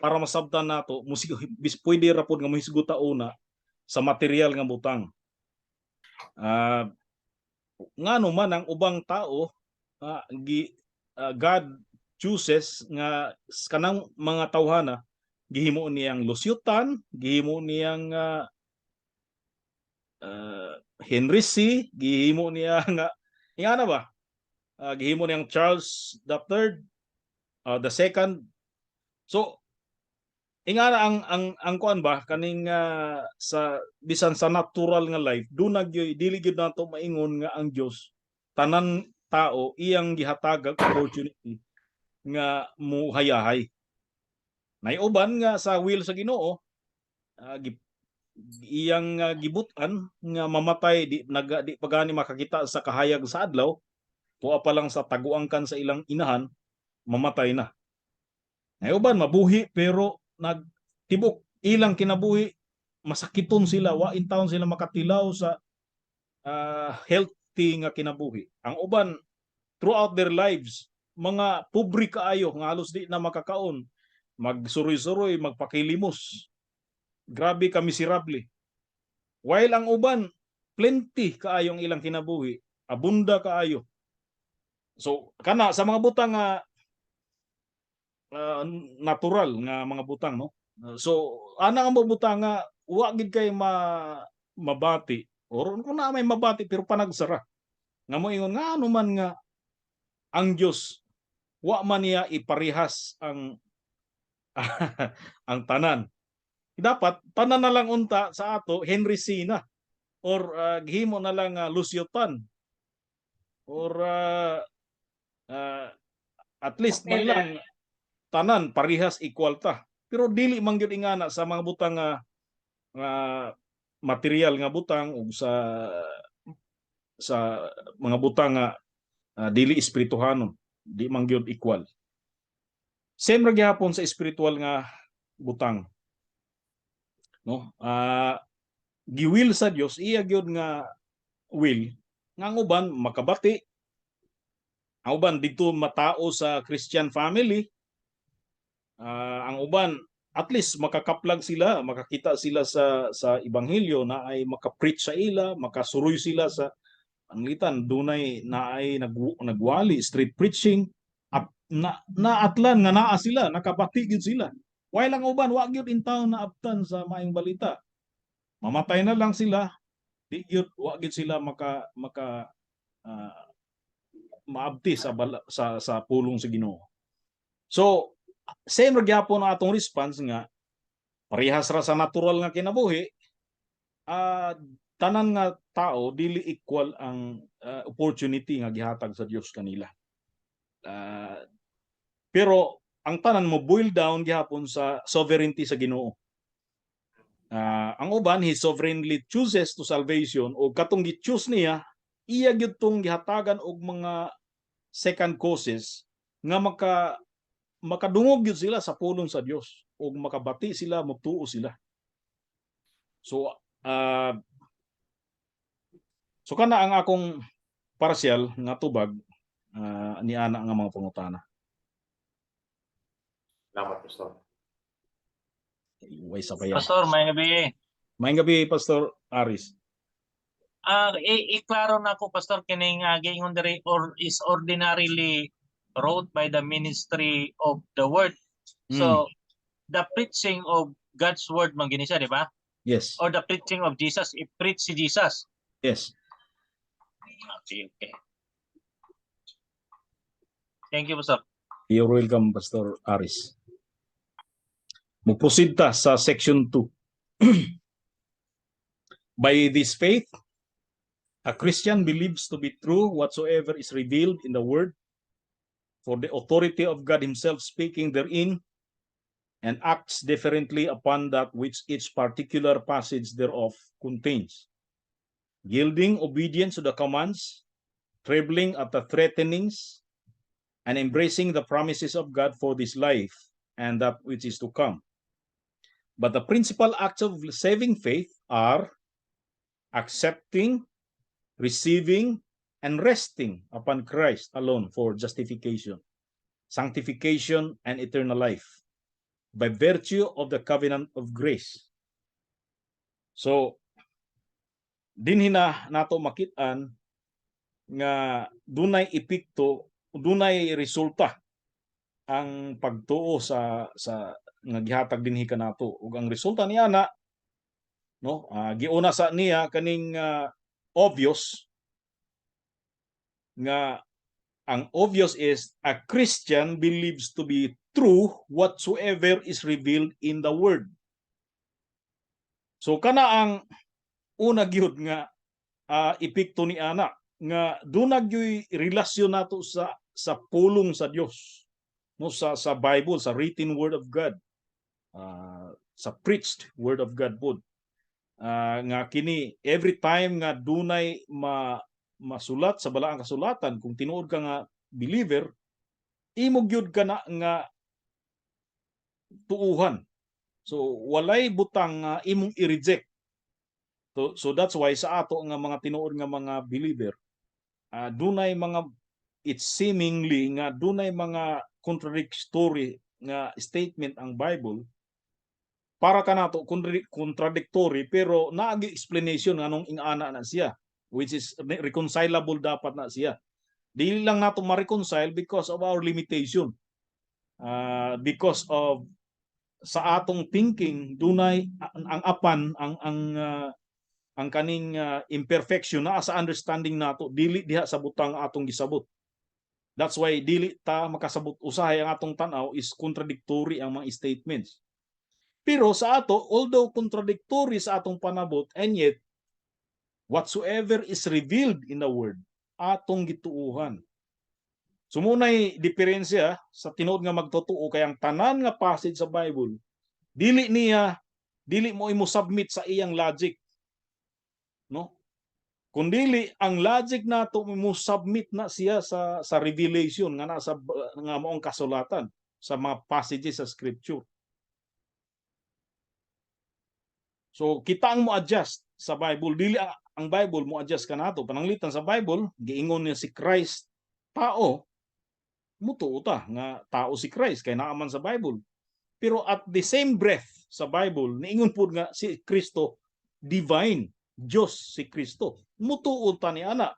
para masabtan nato, musig bis pwede ra pod nga mohisgot ta una sa material nga butang. Ngano man ang ubang tao God chooses nga kanang mga tawhana gihimo niyang Lucio Tan, gihimo niyang Henry Sy, gihimo niya nga ingana ba? Gihimo niyang Charles the Third, the Second. So ingana ang kuan ba kaning sa bisan sa natural nga life, duna gyud, dili gyud nato maingon nga ang Dios tanan tao iyang gihatag opportunity nga muhayahay. Nay uban nga sa will sa Ginoo, iyang gibut-an nga mamatay, di naga di pagani makakita sa kahayag sa adlaw, tuwa pa lang sa taguangkan sa ilang inahan, mamatay na. Nay uban mabuhi pero nagtibok ilang kinabuhi masakiton sila, wa in taon sila makatilaw sa healthy nga kinabuhi. Ang uban throughout their lives mga pobre kaayo nga halos di na makakaon, magsuroy-suroy, magpakilimos. Grabe ka miserable. While ang uban plenty kaayo ang ilang kinabuhi, abunda kaayo. So kana sa mga butang nga natural nga mga butang, no? So ana ang mga butang nga wa gid kay mabati or kung na may mabati pero panagsara nga moingon nga ano man nga ang Dios wa man niya iparehas ang ang tanan. Dapat tanan na lang unta sa ato Henry Sy na or gihimo na lang Lucio Tan or at least man lang tanan parehas, equal ta. Pero dili man gyud ingana sa mga butang nga material nga butang ug sa mga butang nga dili espirituhanon, di man gyud equal. Same ra gihapon sa spiritual nga butang, no? Giwill sa Dios, iya gyud nga will nga ang uban makabati, ang uban didto matao sa Christian family, ang uban at least makakaplag sila, makakita sila sa ebanghelyo na ay makapreach sa ila, makasuroy sila sa panglitan, dunay na ay nagwali, street preaching at na naatlan nga naa sila, nakabati gyud sila. While ang uban wa gyud in town na abtan sa maayong balita, mamatay na lang sila, di gyud, wa gyud sila maka maka maabti sa pulong sa Ginoo. So same ra gyapon ang atong response nga parehas ra sa natural nga kinabuhi, tanan nga tao dili equal ang opportunity nga gihatag sa Dios kanila. Pero ang tanan mo boil down gihapon sa sovereignty sa Ginoo. Ang uban, He sovereignly chooses to salvation, o katong gi-choose niya, iya gyud tong gihatagan og mga second causes nga makadungog gyud sila sa pulong sa Dios ug makabati sila, motuo sila. So kana ang akong partial nga tubag ni ana nga mga pangutana. Salamat, Pastor. Way sa pa yan. Pastor, maayong gabi. Maayong gabi, Pastor Aris. Iklaro na ko, Pastor, kining giingon diri or is ordinarily wrote by the ministry of the word. So the preaching of God's word man gini siya, di ba? Yes. Or the preaching of Jesus, i-preach si Jesus. Yes. Okay. Thank you, Pastor. You're welcome, Pastor Aris. Mo-proceed ta sa section 2. By this faith, a Christian believes to be true whatsoever is revealed in the Word, for the authority of God Himself speaking therein, and acts differently upon that which each particular passage thereof contains, yielding obedience to the commands, trembling at the threatenings, and embracing the promises of God for this life and that which is to come. But the principal acts of saving faith are accepting, receiving, and resting upon Christ alone for justification, sanctification, and eternal life by virtue of the covenant of grace. So, dinhi na nato makit-an nga dunay epekto, dunay resulta ang pagtuo sa nga gihatag dinhi kanato. Ug ang resulta niya na, no, giuna sa niya kaning obvious nga ang obvious is a Christian believes to be true whatsoever is revealed in the Word. So kana ang una gyud nga epekto ni ana nga duna gyuy relasyon nato sa pulong sa Dios, no, sa Bible, sa written word of God, sa preached word of God pod. Nga kini every time nga dunay masulat sa Balaang Kasulatan, kung tinuod ka nga believer, imo gyud ka na nga tuuhan. So walay butang nga imong i-reject. So that's why sa ato nga mga tinuod nga mga believer, dunay mga, it's seemingly nga dunay mga contradictory nga statement ang Bible para kanato, contradictory, pero naagi explanation nganong ingana na siya, which is reconcilable dapat na siya. Dili lang nato ma-reconcile because of our limitation, because of sa atong thinking, dunay ang apan ang kaning imperfection naa sa understanding nato, dili diha sa butang atong gisabot. That's why dili ta makasabot. Usahay ang atong tan-aw is contradictory ang mga statements. Pero sa ato, although contradictory sa atong panabot, and yet whatsoever is revealed in the Word, atong gituuhan. So muna'y diferensya sa tinuod nga magtotoo kay ang tanan nga passage sa Bible, dili niya, dili mo imo submit sa iyang logic. No? Kung dili ang logic nato mo submit na siya sa revelation nga nasa nga maong kasulatan, sa mga passages sa Scripture. So kita ang mo adjust sa Bible, dili ang Bible mo adjust kanato. Pananglitan sa Bible, giingon niya si Christ tao, mutuo ta nga tao si Christ kay naa man sa Bible. Pero at the same breath sa Bible, niingon pud nga si Kristo divine, Dios si Kristo. Mutuo ta ni ana.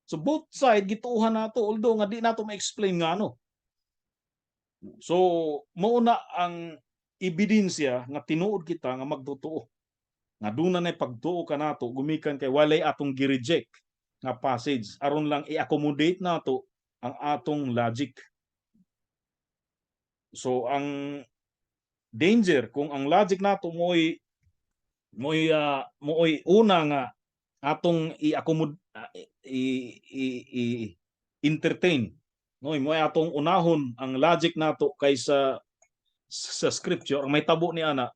So both side gituohan nato, although nga di nato ma-explain ngano. So mao na ang ebidensya nga tinuod kita nga magtotoo. Nga duna nay pagtuo kanato gumikan kay walay atong gi-reject. nga passage aron lang i-accommodate nato ang atong logic. So ang danger kung ang logic nato mo'y una nga atong i-accommodate, i entertain, no, mo atong unahon ang logic nato kaysa sa scripture, ang mahitabo ni ana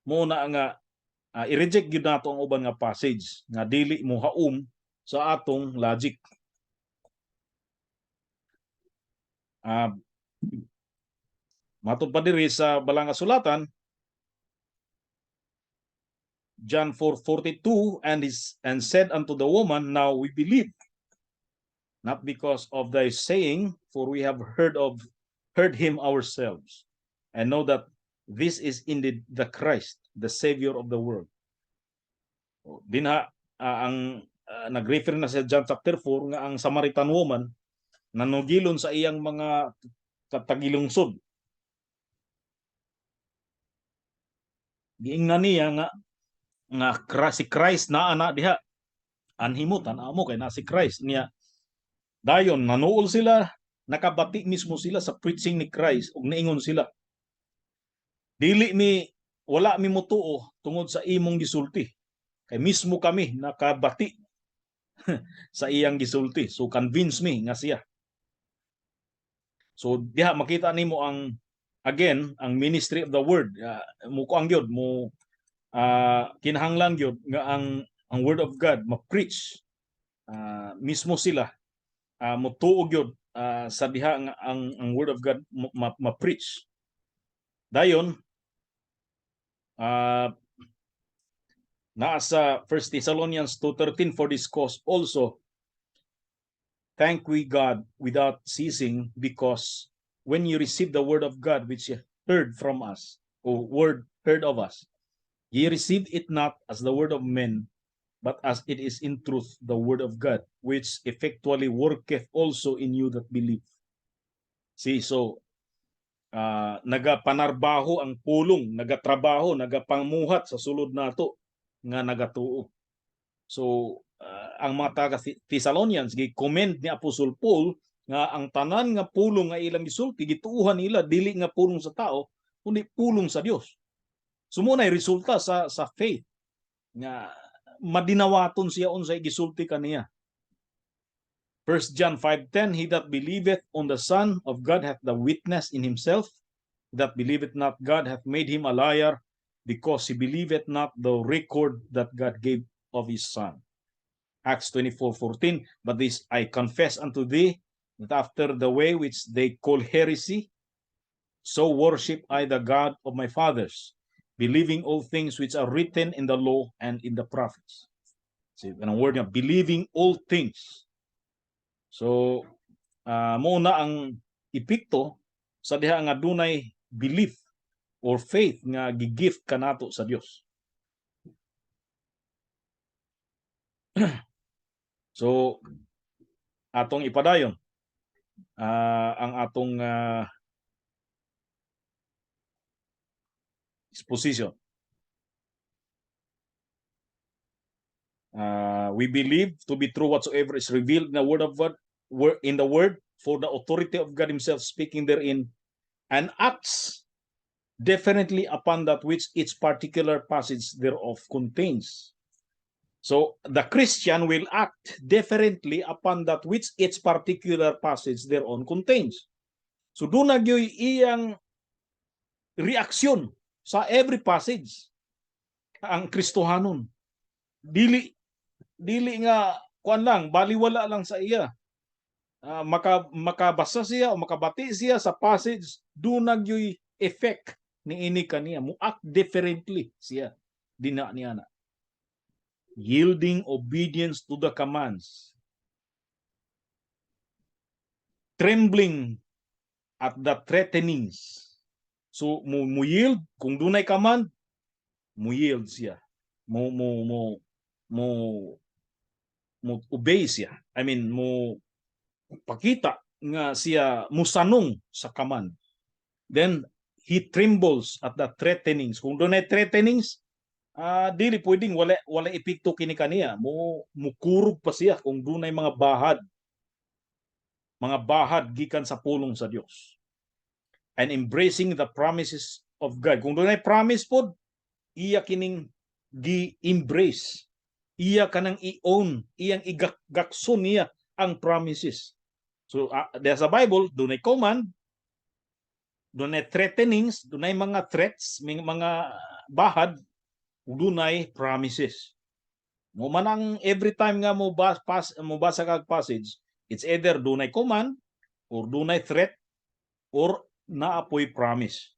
mo na nga i-reject gyud nato ang uban nga passage nga dili mo haom sa atong logic. Matod pa diri sa Balang Kasulatan, John 4:42, and said unto the woman, "Now we believe, not because of thy saying, for we have heard him ourselves and know that this is indeed the Christ, the Savior of the world." O, dinha ang nag-refer na sa John chapter 4 nga ang Samaritan woman nanugilon sa iyang mga katagilungsod. Giingnan niya nga si Christ naa na diha. Anhimo, tan-aw mo kay na si Christ niya. Dayon nanuol sila, nakabati mismo sila sa preaching ni Christ ug niingon sila, "Dili mi, wala mi motuo tungod sa imong gisulti kay mismo kami nakabati sa iyang gisulti, so convince me nga siya." So diha makita nimo ang, again, ang ministry of the word. Mo kuang gyud mo, kinahanglan gyud nga ang word of God ma-preach, mismo sila motuo gyud sa diha nga ang word of God ma-preach. Dayon naa sa 1 Thessalonians 2:13, "For this cause also thank we God without ceasing, because when you receive the word of God which you heard from us," or word heard of us, "ye received it not as the word of men, but as it is in truth the word of God, which effectually worketh also in you that believe." See, so nagapanarbaho ang pulong, nagatrabaho, nagapamuhat sa sulod nato nga nagatuo. So ang mga taga Thessalonians gi-commend ni Apostle Paul nga ang tanan nga pulong nga ilang gisulti, gituuhan nila dili nga pulong sa tao kundi pulong sa Dios. So mo na resulta sa faith nga madinawaton siya unsay gisulti kaniya. 1 John 5:10, "He that believeth on the Son of God hath the witness in himself. That believeth not God hath made him a liar, because he believeth not the record that God gave of his Son." Acts 24:14, "But this I confess unto thee, that after the way which they call heresy, so worship I the God of my fathers, believing all things which are written in the law and in the prophets." See, anong word niya? Believing all things. So, mo na ang epekto sa diha nga dunay belief or faith nga gigift kanato sa Dios. So, atong ipadayon ang atong exposition. We believe to be true whatsoever is revealed in the word of God, in the word, for the authority of God himself speaking therein, and acts definitely upon that which each particular passage thereof contains. So the Christian will act differently upon that which each particular passage thereon contains. So doon na gyud iyang reaksyon sa every passage ang Kristohanon. Dili nga kuan lang, baliwala lang sa iya. Makabasa siya o makabati siya sa passage, doon na gyud effect niini kaniya, mo act differently siya dina niya na. Yielding obedience to the commands, trembling at the threatenings. So mo yield kung dunay command, mo yield siya. Mo obey siya. I mean, mo pakita nga siya musanong sa command. Then he trembles at the threatenings. Kung dunay threatenings, Dili pwedeng wala epekto kini kaniya, mo mukurog pa siya kung dunay mga bahad. Mga bahad gikan sa pulong sa Dios. And embracing the promises of God. Kung dunay promise pod, iya kining gi-embrace. Iya kanang i-own, iyang igakson niya ang promises. So there's a Bible, dunay command, dunay threatenings, dunay mga threats, may mga bahad, ug dunay promises. Mo man ang every time nga mo bas, pas, mo basa kag passage, it's either dunay command or dunay threat or naapoy promise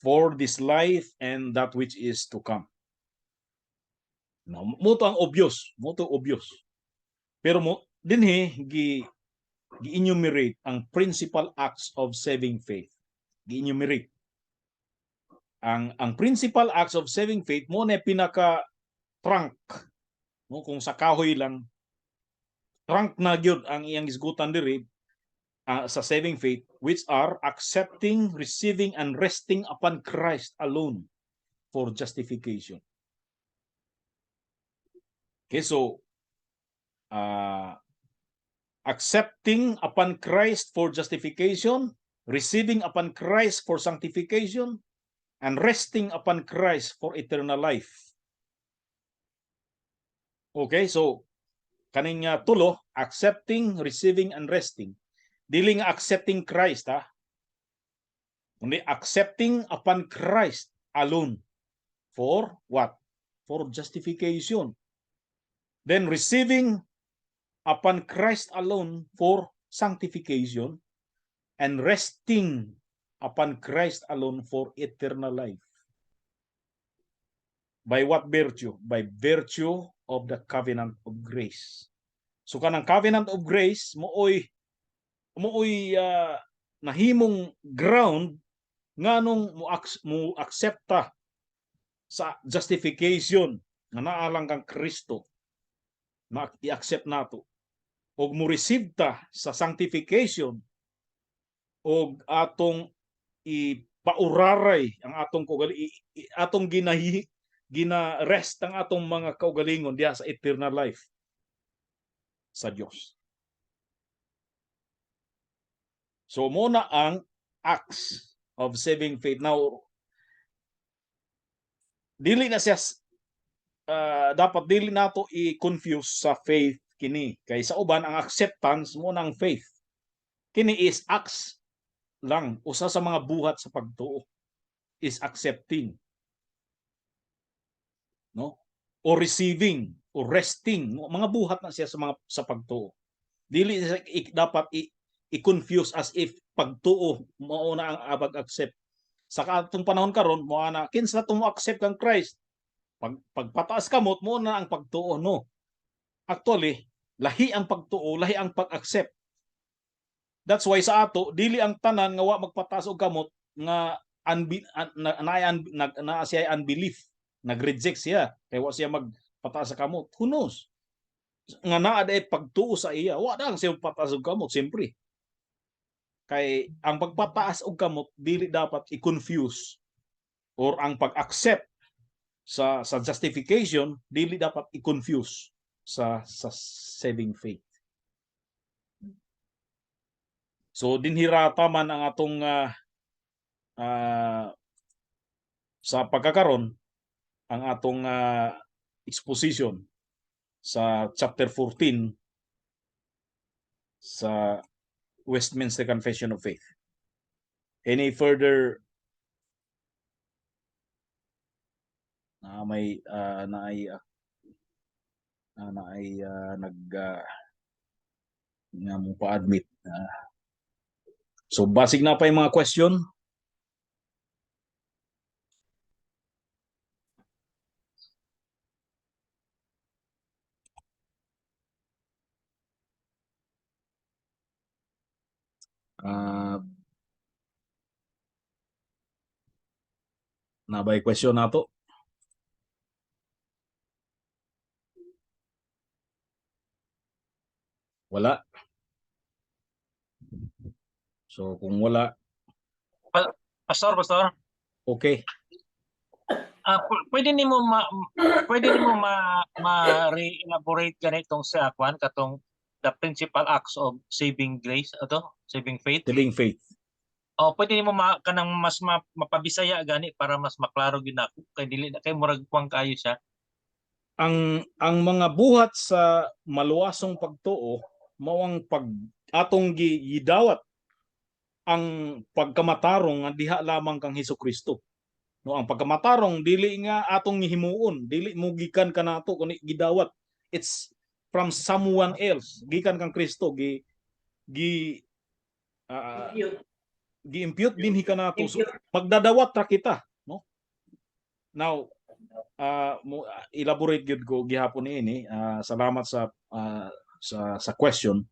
for this life and that which is to come. No, mo to ang obvious, mo to obvious. Pero mo dinhi gi gi-enumerate ang principal acts of saving faith. Gi-enumerate. Ang principal acts of saving faith mo na pinaka trunk, no, kung sa kahoy lang, trunk na gyud ang iyang isgutan diri sa saving faith, which are accepting, receiving and resting upon Christ alone for justification. Okay, so accepting upon Christ for justification, receiving upon Christ for sanctification, and resting upon Christ for eternal life. Okay, so kaning tulo, accepting, receiving, and resting. Dili nga accepting Christ ha. Kundi accepting upon Christ alone for what? For justification. Then receiving upon Christ alone for sanctification and resting upon Christ alone for eternal life. By what virtue? By virtue of the covenant of grace. So kanang covenant of grace mooy nahimong ground nganong mo accepta sa justification nga naa lang kang Kristo, ma i-accept nato og mo receive ta sa sanctification og atong ipauraray ang atong atong ginahi gina rest ang atong mga kaugalingon diha sa eternal life sa Dios. So mo na ang acts of saving faith. Now dili na siya dapat dili nato i-confuse sa faith kini, kay sa uban ang acceptance mo ng faith. Kini is acts lang, usa sa mga buhat sa pagtuo is accepting, no, or receiving or resting, mga buhat na siya sa mga sa pagtuo. Dili siya dapat i-confuse as if pagtuo mao na ang pag-accept. Sa katong panahon karon, mo ana kinsa to mo accept kang Christ, pagpataas kamot, mo na ang pagtuo. No, actually lahi ang pagtuo, lahi ang pag-accept. That's why sa ato, dili ang tanan nga wa magpataas og kamot nga unbe, un, na, na, na, na, siya ay unbelief, nag-reject siya kay wa siya magpataas sa kamot. Who knows nga naa day pagtuo sa iya, wa na lang siya magpataas og kamot. Siyempre kay ang pagpataas og kamot dili dapat i-confuse or ang pag-accept sa justification dili dapat i-confuse sa saving faith. So dinhirata man ang atong sa pagkakaron ang atong exposition sa chapter 14 sa Westminster Confession of Faith. Any further na may na ay na ay nag nga mo pa-admit. So basig na pa yung mga question. Na ba question nato? Wala. So kung wala, Pastor, pastor. Okay. Pwede nimo ma re-elaborate ganitong sa kwan, katong the principal acts of saving grace ato, saving faith? Saving faith. Oh, pwede nimo ma, kanang mas mapabisaya gani para mas maklaro gyud nako, kay dili na kay murag kuwang kayo siya. Ang mga buhat sa maluwasong pagtuo mao ang pag atong gidawat ang pagkamatarong nga diha lamang kang Hesus Kristo. No, ang pagkamatarong dili nga atong gihimuon, dili mo gikan kanato kundi gidawat. It's from someone else, gikan kang Kristo, gi gi Impute. gi-impute dinhi kanato. So, Impute. magdadawat ra kita, no? Now, mo elaborate gyud ko gihapon niini. Salamat sa question.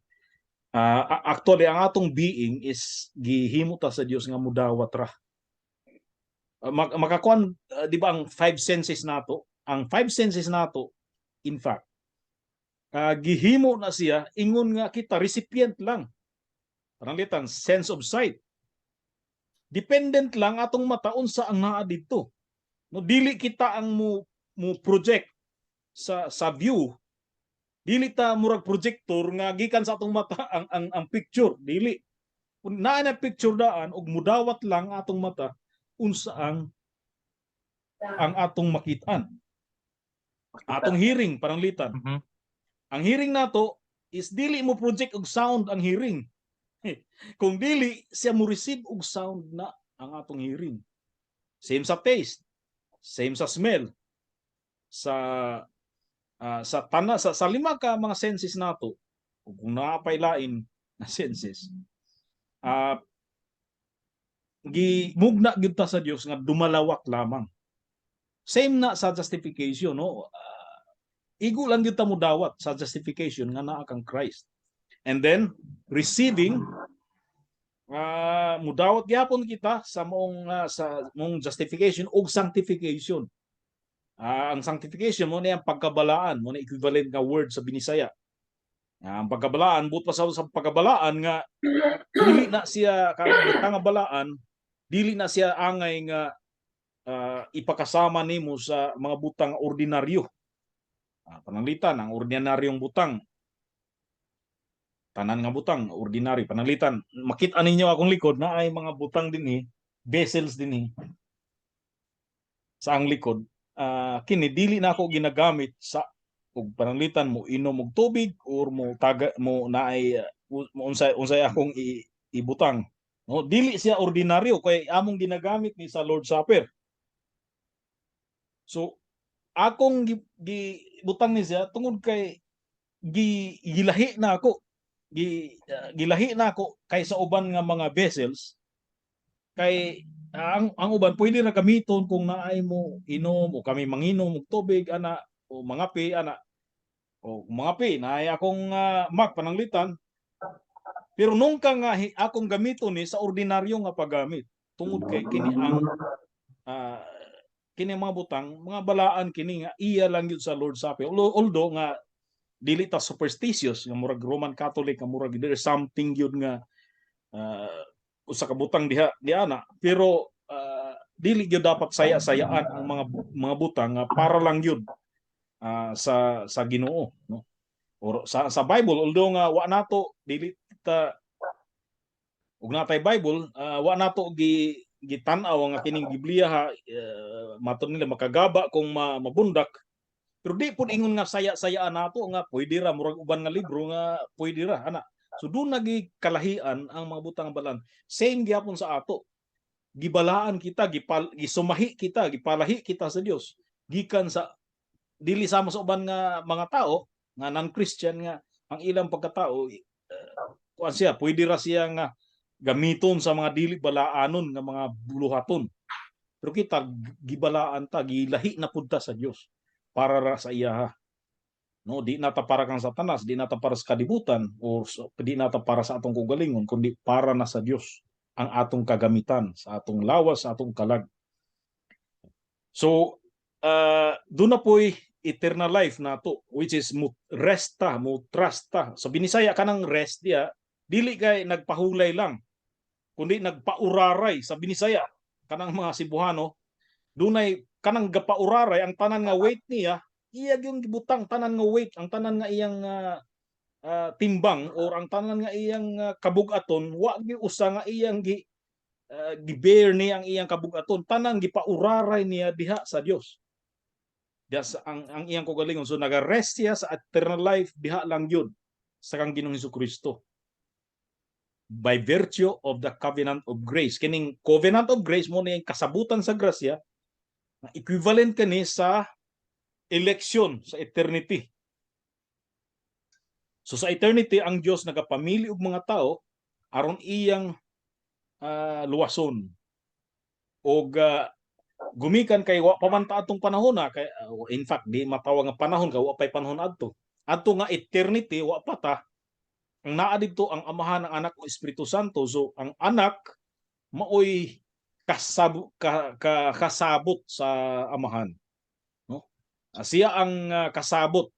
Actually, ang atong being is gihimo ta sa Dios nga mudawat ra. Makakuan, di ba ang five senses nato? Ang five senses nato, in fact, gihimo na siya ingon nga kita recipient lang. Pananglitan, sense of sight. Dependent lang atong mata unsa ang naa didto. No, dili kita ang mo project sa view. Dili ta murag projector nga gikan sa atong mata ang picture, dili. Kung naa na picture daan ug mudawat lang atong mata unsa ang atong makitaan. Atong hearing, pananglitan. Ang hearing nato is dili mo project og sound ang hearing. Kung dili siya mo receive og sound na ang atong hearing. Same sa taste, same sa smell, sa tana sa lima ka mga senses nato, ug kung naa pay lain na senses. Gimugna gyud ta sa Dios nga dumalawak lamang. Same na sa justification, no? Igo lang gyud ta mo dawat sa justification nga naa kang Christ. And then receiving, mudawat gyapon kita sa maong justification ug sanctification. Ang sanctification mo na ang pagkabalaan, mo na equivalent nga word sa Binisaya. Ang pagkabalaan, but pa sa pagkabalaan nga dili na siya nga balaan, dili na siya angay nga ipakasama nimo sa mga butang ordinaryo. Pananglitan, ang ordinaryong butang, tanan nga butang ordinary. Pananglitan, makita ninyo akong likod na ay mga butang dinhi, vessels dinhi sa ang likod. Kini dili na ako ginagamit sa ug pananglitan mo inom og tubig or mo taga mo naay mo unsay unsay akong ibutang. No, dili siya ordinaryo kay among ginagamit ni sa Lord Supper. So akong gi butang ni siya tungod kay gi gilahi na ako gi gilahi na ako kaysa uban nga mga vessels, kay ang uban pwede ra gamiton kung naay mo inom o kami manginom og tubig ana o mga pi ana o mga pi naay akong mug, pananglitan. Pero nung ka nga akong gamiton ni sa ordinaryo nga paggamit tungod kay kini ang mga butang, mga balaan kini nga iya lang yun sa Lord Supper. Although nga dili ta superstitious nga murag Roman Catholic nga murag there's something yun nga usa ka butang diha di ana, pero dili gyud dapat saya-sayaan ang mga butang nga para lang yun sa Ginoo, no, or sa Bible. Although nga wa nato, dili ta ug natay Bible, wa nato gi gitan-aw nga kining Biblia ha, matud nila makagaba kung mabundak, pero di pud ingon nga saya-sayaan nato nga pwede ra, murag uban nga libro nga pwede ra ana. So doon nagi kalahian ang mga butang balaan. Same gyapon sa ato, gibalaan kita, gisumahi kita, gipalahi kita sa Dios gikan sa dili sama sa uban nga mga tao nga non-Christian nga ang ilang pagkatao, kuan siya, pwede ra siya nga gamiton sa mga dili balaanon nga mga buluhaton. Pero kita gibalaan ta, gilahi na pud ta sa Dios para ra sa iya, no? Di na ta para kang Satanas, di na ta para sa kalibutan or di na ta para sa atong kaugalingon, kundi para na sa Dios ang atong kagamitan sa atong lawas, sa atong kalag. So doon na po'y eternal life nato, which is mo rest ta, mo trust ta. Sa Binisaya, kanang rest diya dili kay nagpahulay lang kundi nagpauraray. Sa Binisaya, kanang mga Cebuano, dunay Kanang gapauraray ang tanan nga weight niya, iya yung gibutang tanan nga weight, ang tanan nga iyang timbang or ang tanan nga iyang kabugaton, wa gyud usa nga iyang gi bear niya ang iyang kabugaton, tanan gipauraray niya diha sa Dios. Diha sa ang iyang kaugalingon. So naga-rest siya sa eternal life diha lang yun sa kang Ginoong Kristo by virtue of the covenant of grace. Kining covenant of grace mo na yung kasabutan sa grasya na equivalent kani sa election sa eternity. So sa eternity, ang Dios nagapamili og mga tao aron iyang luwason. Og gumikan kay wa pa man ta atong panahon na kay, in fact, di matawag nga panahon kay wa pay panahon adto. Adto nga eternity, wa pa ta. Ang naa didto ang Amahan, ang Anak ug Espiritu Santo. So ang Anak maoy kasabot sa Amahan, no? Siya ang kasabot.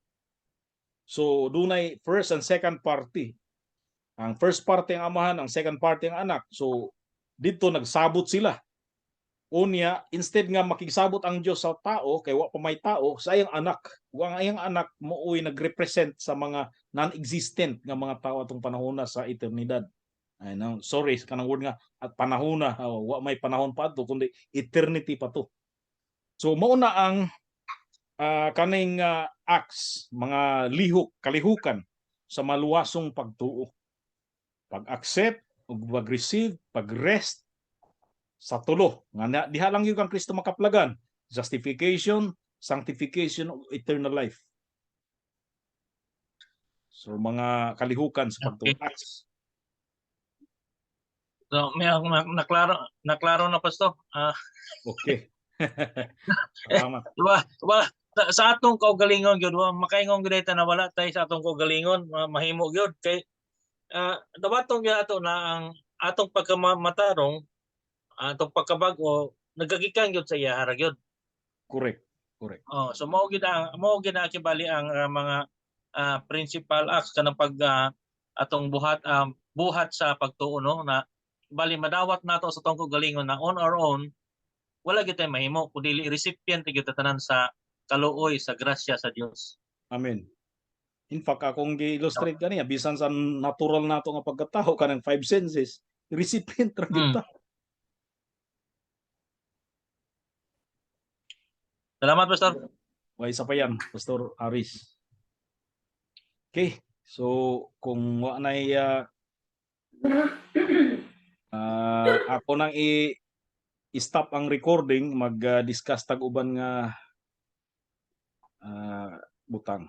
So dunay first and second party. Ang first party ang Amahan, ang second party ang Anak. So didto nagsabot sila. Unya, instead nga makigsabot ang Dios sa tao kay wa pa may tao, sa iyang Anak. Ug ang iyang Anak mooy nagrepresent sa mga non-existent nga mga tao atong panahon na sa eternidad. Ay no, sorry kanang word nga at panahon na, oh, wa may panahon pa adto kundi eternity pa to. So mao na ang kaning acts, mga lihok, kalihukan sa maluwasong pagtuo. Pag-accept ug pag-receive, pag-rest sa tulo nga na, diha lang gyud kang Kristo makaplagan: justification, sanctification ug eternal life. So mga kalihukan sa pagtuo. Acts. So, may naklaro na, Pastor. Okay. Salamat. Wa sa atong kaugalingon gyud, wa makaingon gyud ta na wala tay sa atong kaugalingon mahimo gyud kay dawaton gyud ato na ang atong pagkamatarong, atong pagkabag-o, nagagikan gyud sa iya gyud. Correct. Correct. Oh, so mao gyud ang kibali ang mga principal acts kanang pag atong buhat sa pagtuo, no, na bali madawat nato sa atong kaugalingon na on our own wala gyud tay mahimo kun dili recipient gyud ta tanan sa kaluoy, sa grasya sa Dios. Amen. In fact, akong gi-illustrate kaniya, bisan sa natural nato nga pagkatao, kanang five senses, recipient ra gyud ta. Salamat, Pastor. Way isa pa yan, Pastor Aris. Okay, so kung wa nay ako nang i-stop ang recording, mag-discuss tag uban nga butang.